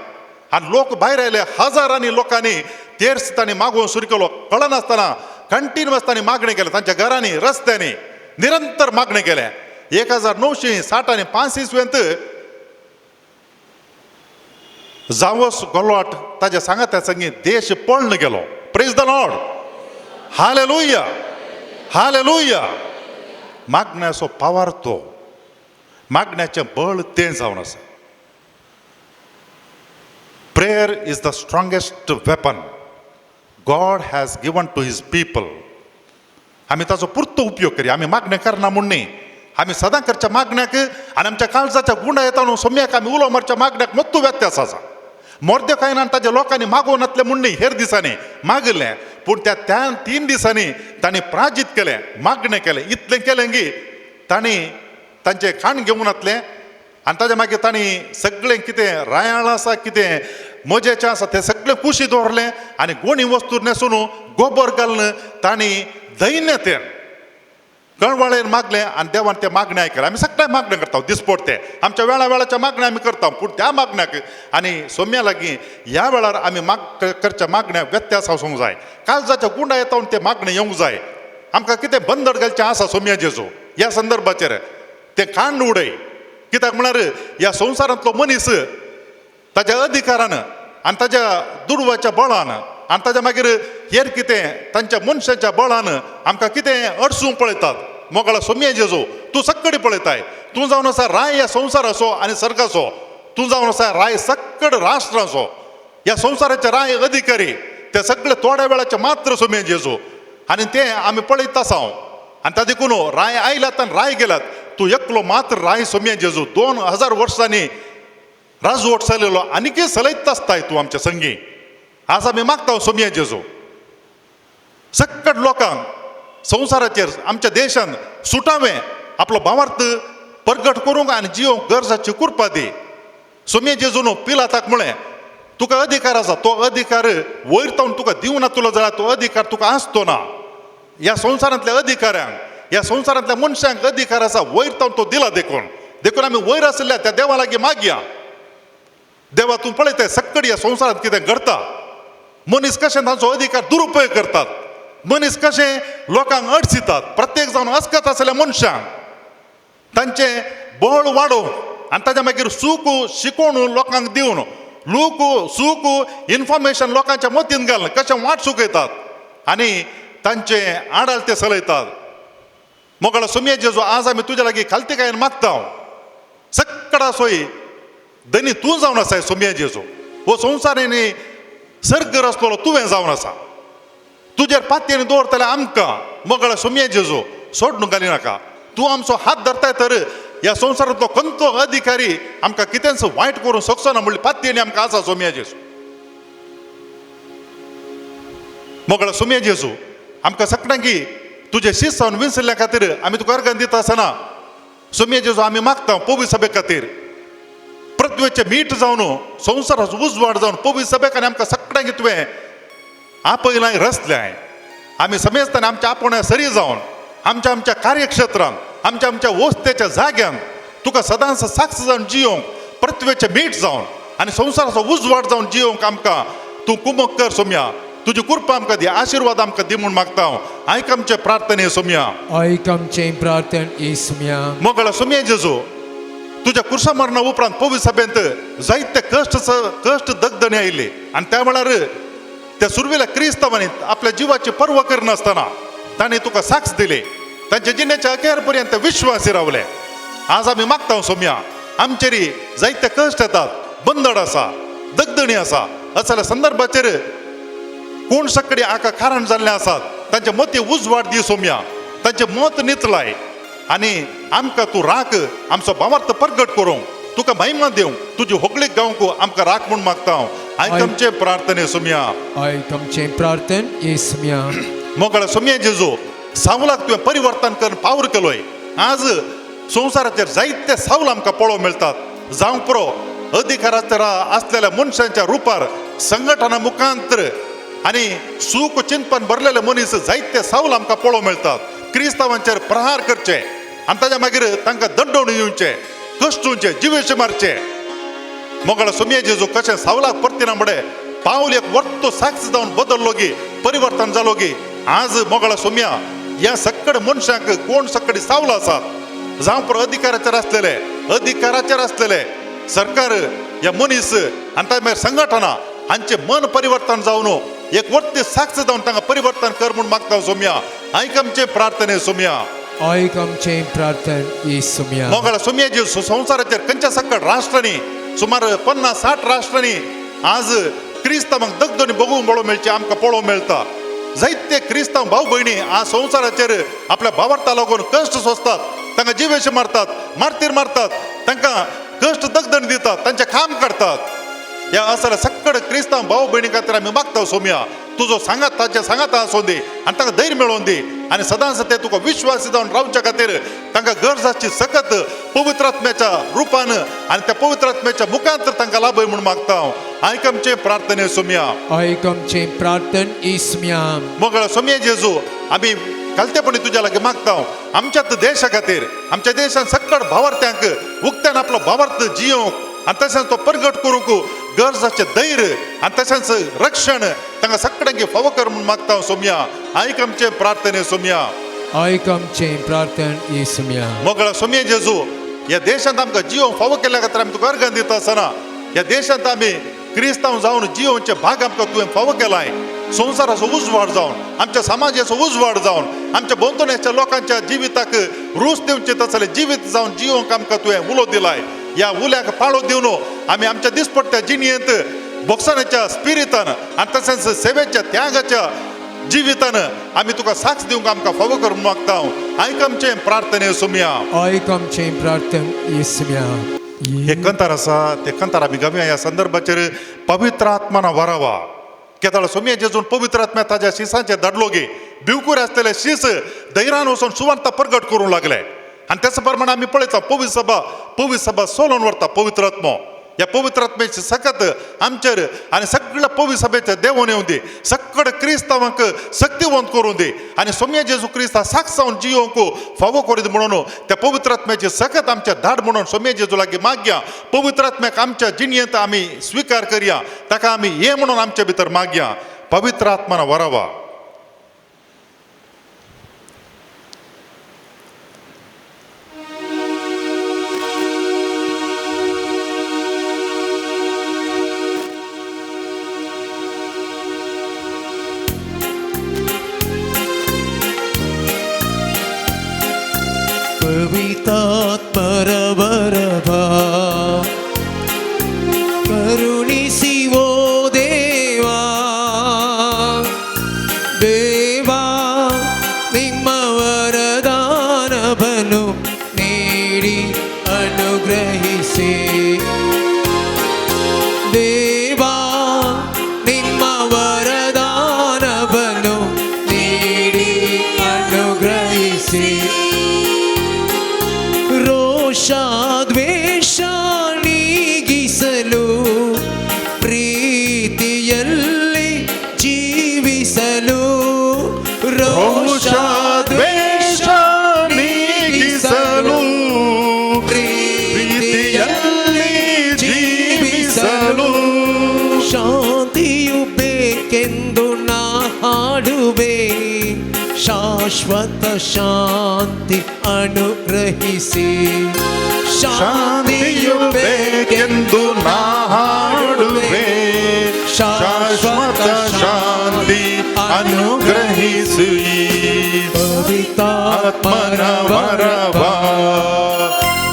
आनी लोक भायर आयले, हजारांनी लोकांनी तेर्स तांणी मागोवन सुरू केलो. कळनासतना कंटिन्युअस तांणी मागणें केलें, तांच्या घरांनी, रस्त्यांनी निरंतर मागणें केलें. 1965 इसवेंत जावस गोलवाट ताज्या सांगात्या संगी देश पळून गेलो. Praise the Lord. Hallelujah, hallelujah. मागण्याचो पावर तो, मागण्याचें बळ तें जावन आसा. Prayer is the strongest weapon God has given to his people. आमी ताचो पुरतो उपयोग करया. आमी मागणें करना म्हूण न्ही, आमी सदां करच्या मागण्याक आनी आमच्या काळजाच्या गुंडा येता न्हू सोम्याक आमी उलो मारच्या मागण्याक मत्तू व्यत्यास आसा. मोर्देकायन ताच्या लोकांनी मागोवन नातलें म्हूण न्ही, हेर दिसांनी मागिल्लें, पूण त्या त्या 3 दिसांनी तांणी प्राजीत केलें, मागणें केलें. इतलें केलें की तांणी तांचें खाण घेवून नातलें आनी ताच्या मागीर तांणी सगळें कितें रायाळ आसा, कितें मजेचें आसा, तें सगळें कुशी दवरलें आनी गोणी वस्तू न्हेसून, गोबर घालून तांणी दैन्यतेन कळवळेन मागलें आनी देवान तें मागणें आयकलें. आमी सगळें मागणें करता दिसपडटे, आमच्या वेळा वेळाच्या मागण्या आमी करता, पूण त्या मागण्याक आनी सोम्या लागीं ह्या वेळार आमी माग करच्या मागण्या व्यत्यास आसूंक जाय. काळजाच्या गुंडा येता तें मागणें येवंक जाय. आमकां कितें बंदड घालचें आसा सोम्या जेजू ह्या संदर्भाचेर, तें कांड उडय. कित्याक म्हळ्यार ह्या संवसारांतलो मनीस ताच्या अधिकारान आनी ताच्या दुडवाच्या बळान आनी ताच्या मागीर हेर कितें तांच्या मनशाच्या बळान आमकां कितें अडसूंक पळयतात. मोगाळा सोम्या जेजू, तूं सक्कडी पळयताय. तूं जावन आसा राय ह्या संवसाराचो आनी सर्गाचो. तूं जावन आसा राय सक्कड राष्ट्राचो, ह्या संवसाराचे राय अधिकारी. ते सगळे थोड्या वेळाचे मात्र सोम्या जेजू, आनी ते आमी पळयत आसा. आनी ता देखून राय आयल्यात आनी राय गेल्यात, तूं एकलो मात्र राय सोम्या जेजू. 2000 वर्सांनी राजवट चलयलो, आनीकय चलयत आसताय तूं आमच्या संगी. आज आमी मागता सोम्या जेजू, सक्कड लोकांक संवसाराचेर, आमच्या देशांत सुटावें आपलो भावार्थ परगट करूंक आनी जिवंक गरजाची कृपा दी. सोम्या जेजून पिलाताक म्हळें, तुका अधिकार आसा, तो अधिकार वयर तावन तुका दिवना तुलो जाल्यार तो अधिकार तुका आसतो ना. ह्या संवसारांतल्या अधिकाऱ्यांक, ह्या संवसारांतल्या मनशांक अधिकार आसा, वयर तावन तो दिला. देखून देखून आमी वयर आशिल्ल्या त्या देवा लागीं मागया. देवा, तूं पळयताय सक्कड ह्या संवसारांत कितें घडता. मनीस कशें तांचो अधिकार दुरुपयोग करतात, मनीस कशें लोकांक अडचितात, प्रत्येक जावन अस्कत आसल्या मनशांक तांचें बळ वाडोवंक आनी ताच्या मागीर सूख शिकोवन लोकांक दिवन लोक सूख इन्फॉर्मेशन लोकांच्या मतीन घालून कशें वाट चुकयतात आनी तांचे आडाल ते चलयतात. मोगळा सुमये जेजू, आज आमी तुज्या लागीं खालतीकायेन मागता, सक्कडा सोय धनी तूं जावन आसाय सुमये जेजू. हो संवसारांनी सर्ग रचलोलो तुवें जावन आसा, तुजेर पातयेन दवरतले आमकां मोगळा सुमये जेजू सोडून घाली नाका. तूं आमचो हात धरताय तर ह्या संवसारांतलो खंयचो अधिकारी आमकां कितेंच वायट करूंक शकचो ना म्हणली पातयेन आमकां आसा सोमया जेजू. मोगळा सोमया जेजू, आमकां सगळ्यांकी तुजे शीत जावन विसरल्या खातीर आमी तुका अर्गान दिता आसतना सोमया जेजू आमी मागता पवित्र सभे खातीर पृथ्वेचें मीठ जावन संवसाराचो उजवाड जावन पवित्र सभेक आनी आमकां सगळ्यांकी तुवें आपयलां रचल्याय. आमी समेस्तान आमच्या आपोवण्या सरी जावन आमच्या आमच्या कार्यक्षेत्रान आमच्या आमच्या वस्तेच्या जाग्यान तुका सदांच साक्ष जावन जियोंक पृथ्वेचें मीठ जावन आनी संवसाराचो उजवाड जावन जियोंक आमकां तूं कुमक कर सोमया. तुजी कृपा आमकां दी, आशिर्वाद आमकां दी म्हूण मागता हांव. आयक आमचे प्रार्थने सोमया. ऐक आमचें प्रार्थन येसुम्या. मोगळा सोमया जेजू, तुज्या कुर्सा मरणा उपरांत पवित्र सभेंत जायते कश्ट कश्ट दगदणी आयिल्ली आनी त्या वेळार त्या सुरवेल्या क्रिस्तांवांनी आपल्या जिवाची पर्वा करनासतना तांणी तुका साक्ष दिली, तांच्या जिणेच्या अखेर पर्यंत विश्वासी रावले. आज आमी मागता सोमया, आमचेर जायते कश्ट येतात, बंदड आसा, दगदणी आसा, असल्या संदर्भाचेर कोण सगळे आका कारण जाल्ले आसात तांचे मती उजवाड दी सोमया, तांचे मत नितलाय आनी आमकां तूं राख, आमचो भावार्थ प्रगट करूंक तुका महिमा दिवंक तुजी होगळीक गावंक आमकां राख म्हूण मागता हांव. आयक आमचे प्रार्थने सोमया. ऐक आमचें प्रार्थन येसुम्या. मोगळा सोमया जेजू, सावलाक तुवें परिवर्तन करून पावर केलोय. आज संवसाराचेर जायते सावल आमकां पळोवंक मेळटात, जावंक पुरो अधिकाराचेर आसलेल्या मनशांच्या रुपार संघटना मुखांतर आनी सूख चिंतपान भरलेले मनीस जायते सावल आमकां पळोवंक मेळटात. क्रिस्तांवांचेर प्रहार करचे आनी ताच्या मागीर तांकां दंडवणी दिवचे, कश्टुंचे, जिवेशे मारचे. मोगळा सोमये जेजू, कशें सावलाक परतिना मुडे पावल एक वर्तो साक्ष जावन बदल्लो गी, परिवर्तन जालो गी. आज मोगळा सोमया, ह्या सक्कड मनशांक कोण सक्कडी सावल आसात, जावं पुरो अधिकाराचेर आसलेले, अधिकाराचेर आसलेले सरकार ह्या मनीस आनी ताच्या मागीर संघटना हांचें मन परिवर्तन जावन एक वर्ती साक्ष जावन तांकां परिवर्तन कर म्हूण मागता सोमया. आयक आमचे प्रार्थने सोमया. ऐक आमचें प्रार्थन येसुम्या. मोगळा सोमया जेजू, संवसाराचेर खंयच्या सकट राष्ट्रांनी सुमार 50-60 राष्ट्रांनी आज क्रिस्तांवांक दगदणी बगूंक पळोवंक मेळचे आमकां पळोवंक मेळटा. जायते क्रिस्तांव भाव भयणी आज संवसाराचेर आपल्या भावार्था लागून कश्ट सोंसतात, तांकां जिवेशे मारतात, मारतीर मारतात, तांकां कश्ट दगदण दितात, तांचें काम काडतात. ह्या असल्या सक्कड क्रिस्तांव भाव भयणी खातीर आमी मागता सोमया, तुजो सांगात तांच्या सांगात आसूं दी आनी तांकां धैर्य मेळोवन दी आनी सदांच ते तुका विश्वासी जावन रावच्या खातीर तांकां गरज आसची सकत पवित्र आत्म्याच्या रुपान आनी त्या पवित्र आत्म्याच्या मुखांत तांकां लाभय म्हूण मागता हांव. आयक आमचे प्रार्थने सोमया. ऐक आमचें प्रार्थन येसुम्या. मोगळा सोमये जेजू, आमी खालतेपणी तुज्या लागीं मागता आमच्याच देशा खातीर, आमच्या देशान सक्कड भावार्थ्यांक उक्त्यान आपलो भावार्थ जियोवंक आनी तशेंच तो परगट करूंक गरज आसचें धैर्य आनी तशेंच रक्षण तांकां सगळ्यांक फावो कर म्हूण मागता सोमया. आयक आमचे प्रार्थने सोमया. ऐक आमचें प्रार्थन येसुम्या. मोगळा सोमये जेजू, ह्या देशांत आमकां जियोवंक फावो केल्या खातीर आमी तुका अर्गां दिता आसतना ह्या देशांत आमी क्रिस्तांव जावन जियोवचे भाग आमकां तुवें फावो केलाय. संवसाराचो उजवाड जावन आमच्या समाजाचो उजवाड जावन आमच्या भोंवतणच्या लोकांच्या जिविताक रूच दिवचे तसलें जिवीत जावन जियोवंक आमकां तुवें उलो दिलाय. ह्या उल्याक पाळो दिवन आमी आमच्या दिसपट्ट्या जिणयेंत भोगसण्याच्या स्पिरितान आनी तशेंच सेवेच्या त्यागाच्या जिवितान आमी तुका साक्ष दिवंक आमकां फावो करून मागता हांव. आयक आमचें प्रार्थने सोमया. ऐक आमचें प्रार्थन येसुम्या. हे कंतार आसा ते कंतार आमी गावया ह्या संदर्भाचेर पवित्र आत्माना वरावा केदाळ सोमया जेजून पवित्र आत्म्या ताज्या शिसांचे धाडलो गे भिवकूर आसलेले शीस धैर्यान वचून सुवार्ता प्रगट करूंक लागले आनी त्याच प्रमाणे आमी पळयता पवित्र सभा सोलोवन व्हरता पवित्र आत्मो. ह्या पवित्र आत्म्याची सकत आमचेर आनी सगळ्या पवित्र सभेचे देवून येवं दी, सगळे क्रिस्तांवांक शक्तिवंत करूं दी आनी सोमया जेजू क्रिस्ता साक्ष जावन जियोवंक फावो करीत म्हणून त्या पवित्र आत्म्याची सकत आमच्या धाड म्हणून सोमया जेजू लागीं मागया. पवित्र आत्म्याक आमच्या जिणयेंत आमी स्विकार करया, ताका आमी ये म्हणून आमचे भितर मागया. ಪವಿತ್ರ ಆತ್ಮನ ವರವ. ಪವಿತಾತ್ಮರವರವ ಕರುಣಿಸಿವೋ ದೇವಾ, ದೇವಾ ನಿಮ್ಮ ವರದಾನವನ್ನು ನೀಡಿ ಅನುಗ್ರಹಿಸಿ, ದೇವಾ ನಿಮ್ಮ ವರದಾನವನ್ನು ನೀಡಿ ಅನುಗ್ರಹಿಸಿ, ರೋಷ ದ್ವೇಷ ನೀಗಿಸಲು, ಪ್ರೀತಿಯಲ್ಲಿ ಜೀವಿಸಲು, ರೋಷ ದ್ವೇಷ ನೀಗಿಸಲು, ಪ್ರೀತಿಯಲ್ಲಿ ಜೀವಿಸಲು, ಶಾಂತಿಯು ಬೇಕೆಂದು ನಾ ಹಾಡುವೆ, ಶಾಶ್ವತ ಶಾಂತಿ ಅನುಗ್ರಹಿಸಿ, ಶಾಂತಿಯು ಬೇಕೆಂದು ನಾ ಹಾಡುವೆ, ಶಾಶ್ವತ ಶಾಂತಿ ಅನುಗ್ರಹಿಸಿ, ಪವಿತಾತ್ಮನ ಆತ್ಮನ ವರವ.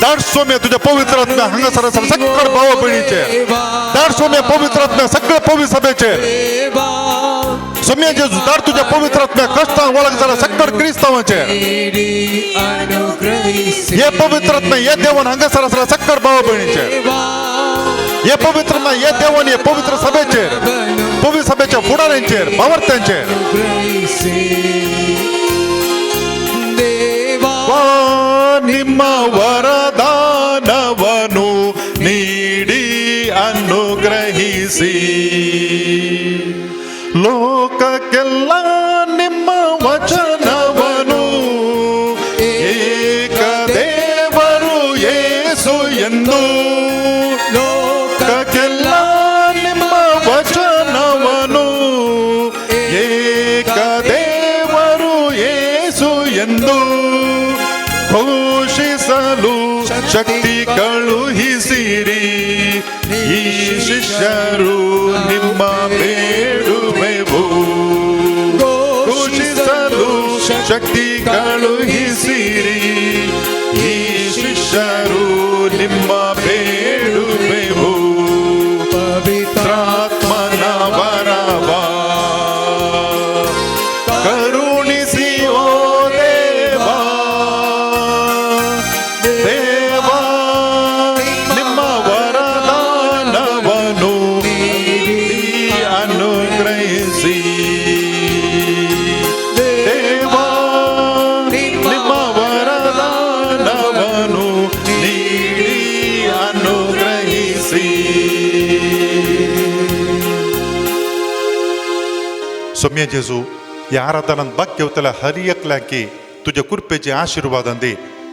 दाट सोम्या तुझ्या पवित्र आत्म्या हांगासर आसा सगळ भावा भयणीचे, दाट सोम्या पवित्र आत्म्या सगळे पवित्र सभेचे, ದೇವಾ सोम्या जेजू दाट तुझ्या पवित्र आत्म्या कष्टान वळख जाला सगळ क्रिस्तावाचे, ನೀಡಿ ಅನುಗ್ರಹಿಸಿ, हे पवित्र आत्म्या हे देवान हांगासर आसला सगळ भावा भयणीचे, ದೇವಾ हे पवित्र आत्म्या हे देवान हे पवित्र सभेचेर, पवित्र सभेच्या फुडाऱ्यांचेर, भावार्थ्यांचेर ಅನುಗ್ರಹಿಸಿ, ದೇವಾ ನಿಮ್ಮ ವರದಾನವನು ನೀಡಿ ಅನುಗ್ರಹಿಸಿ, ಲೋಕಕ್ಕೆಲ್ಲ ನಿಮ್ಮ ವಚನವನು ಏಕ ದೇವರು ಯೇಸು ಎಂದು, ಲೋಕಕ್ಕೆಲ್ಲ ನಿಮ್ಮ ವಚನವನು ಏಕ ದೇವರು ಯೇಸು ಎಂದು ಘೋಷಿಸಲು ಶಕ್ತಿ ಕಳುಹಿಸಿರಿ, ಈ ಶಿಷ್ಯರು ನಿಮ್ಮ ಬೇಡುವೆವು, ಘೋಷಿಸಲು ಶಕ್ತಿ ಕಳುಹಿಸಿರಿ, ಈ ಶಿಷ್ಯರು ನಿಮ್ಮ ಬೇಡುವೆವು, ಪವಿತ್ರಾತ್ಮನ ಆತ್ಮನ ವರವ ಕರುಣಿಸಿ ಓ ದೇವಾ, ದೇವಾ ನಿಮ್ಮ ವರದಾನವನು ನೀಡಿ ಅನುಗ್ರಹಿಸಿ, ದೇವಾ ನಿಮ್ಮ ವರದಾನವನು ನೀಡಿ ಅನುಗ್ರಹಿಸಿ. सोम्या जेजू, ह्या आराधनांत भाग घेवतल्या हर एकल्याक की तुज्या कृपेचे आशिर्वाद दी,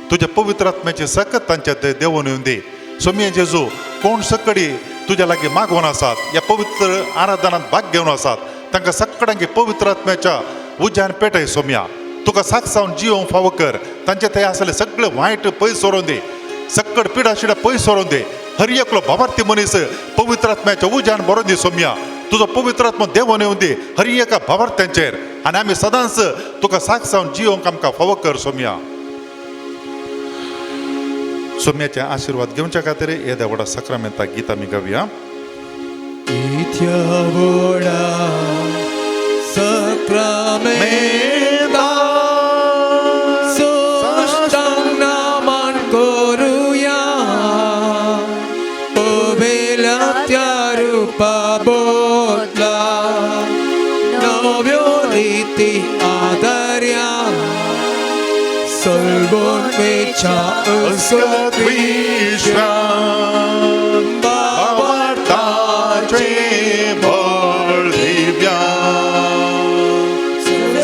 तुज्या पवित्र आत्म्याचे सकत तांच्या ते देवून येवन दी. सोम्या जेजू, कोण सकडी तुज्या लागीं मागोवन आसात, ह्या पवित्र आराधनांत भाग घेवन आसात, तांकां सगळ्यांक पवित्र आत्म्याच्या उज्यान पेटय सोम्या. तुका साक सावन जियोवंक फावो कर. तांचे थंय आसले सगळे वायट पयस सरोवन दी, सक्कड पिडा शिडा पयस सरोवन दी. हर एकलो भावार्थी मनीस पवित्र आत्म्याच्या उज्यान भरोन दी सोम्या. तुजो पवित्र आत्मो देवोन येवन दी हर एका भावार्थ्यांचेर, आनी आमी सदांच तुका साक सावन जियोवंक आमकां फावो कर सोम्या. सोम्याचे आशिर्वाद घेवच्या खातीर येद्या व्हडा साक्रामेंता गीत आमी गावया. इथ्या व्हडा सक्रामेंता साष्टांग मान करुया, पवेल्या त्या रुपा बोतला नव्यो रिती आदर्या, सलगोन वेच्या अस्कत विश्वाम भावार्थाचे बळ दिव्या,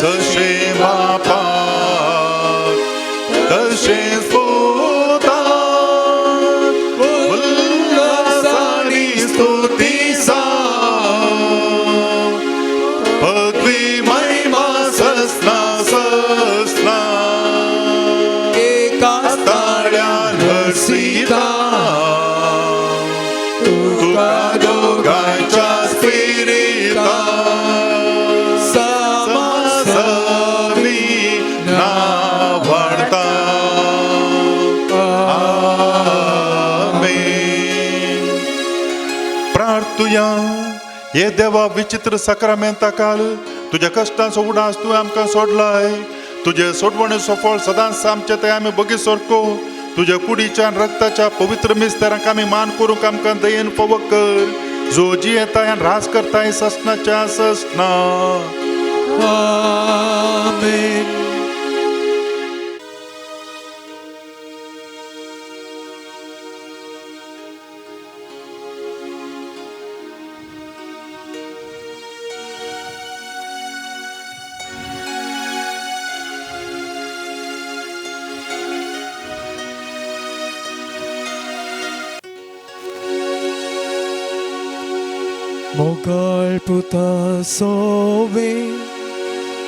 जशें बापाक तशें पुताक उल्हास आनी स्तुती जावं, कास्ताळ्यान हर्षिता तुका दोगांच्या स्पिरिता समासवी नावडता आमेन. प्रार्थुया हे देवा विचित्र सक्रामेंता काल तुज्या कश्टांचो उडास तुवें आमकां सोडलाय तुजे सोडवणेचो फळ सदांच आमचे ते आमी बगी सारको तुज्या कुडीच्या आनी रक्ताच्या पवित्र मिस्तरांक आमी मान करूंक आमकां दयेन फावो कर जो जियेताय आनी राज करताय ससनाच्या ससना. आमेन. मोगाळ पुता सोवे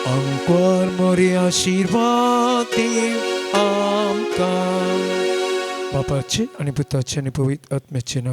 अंकुर मोरी आशिर्वाद दी आमकां. बापाचे आनी पुताचे आनी पवित्र आत्म्याचे नांव.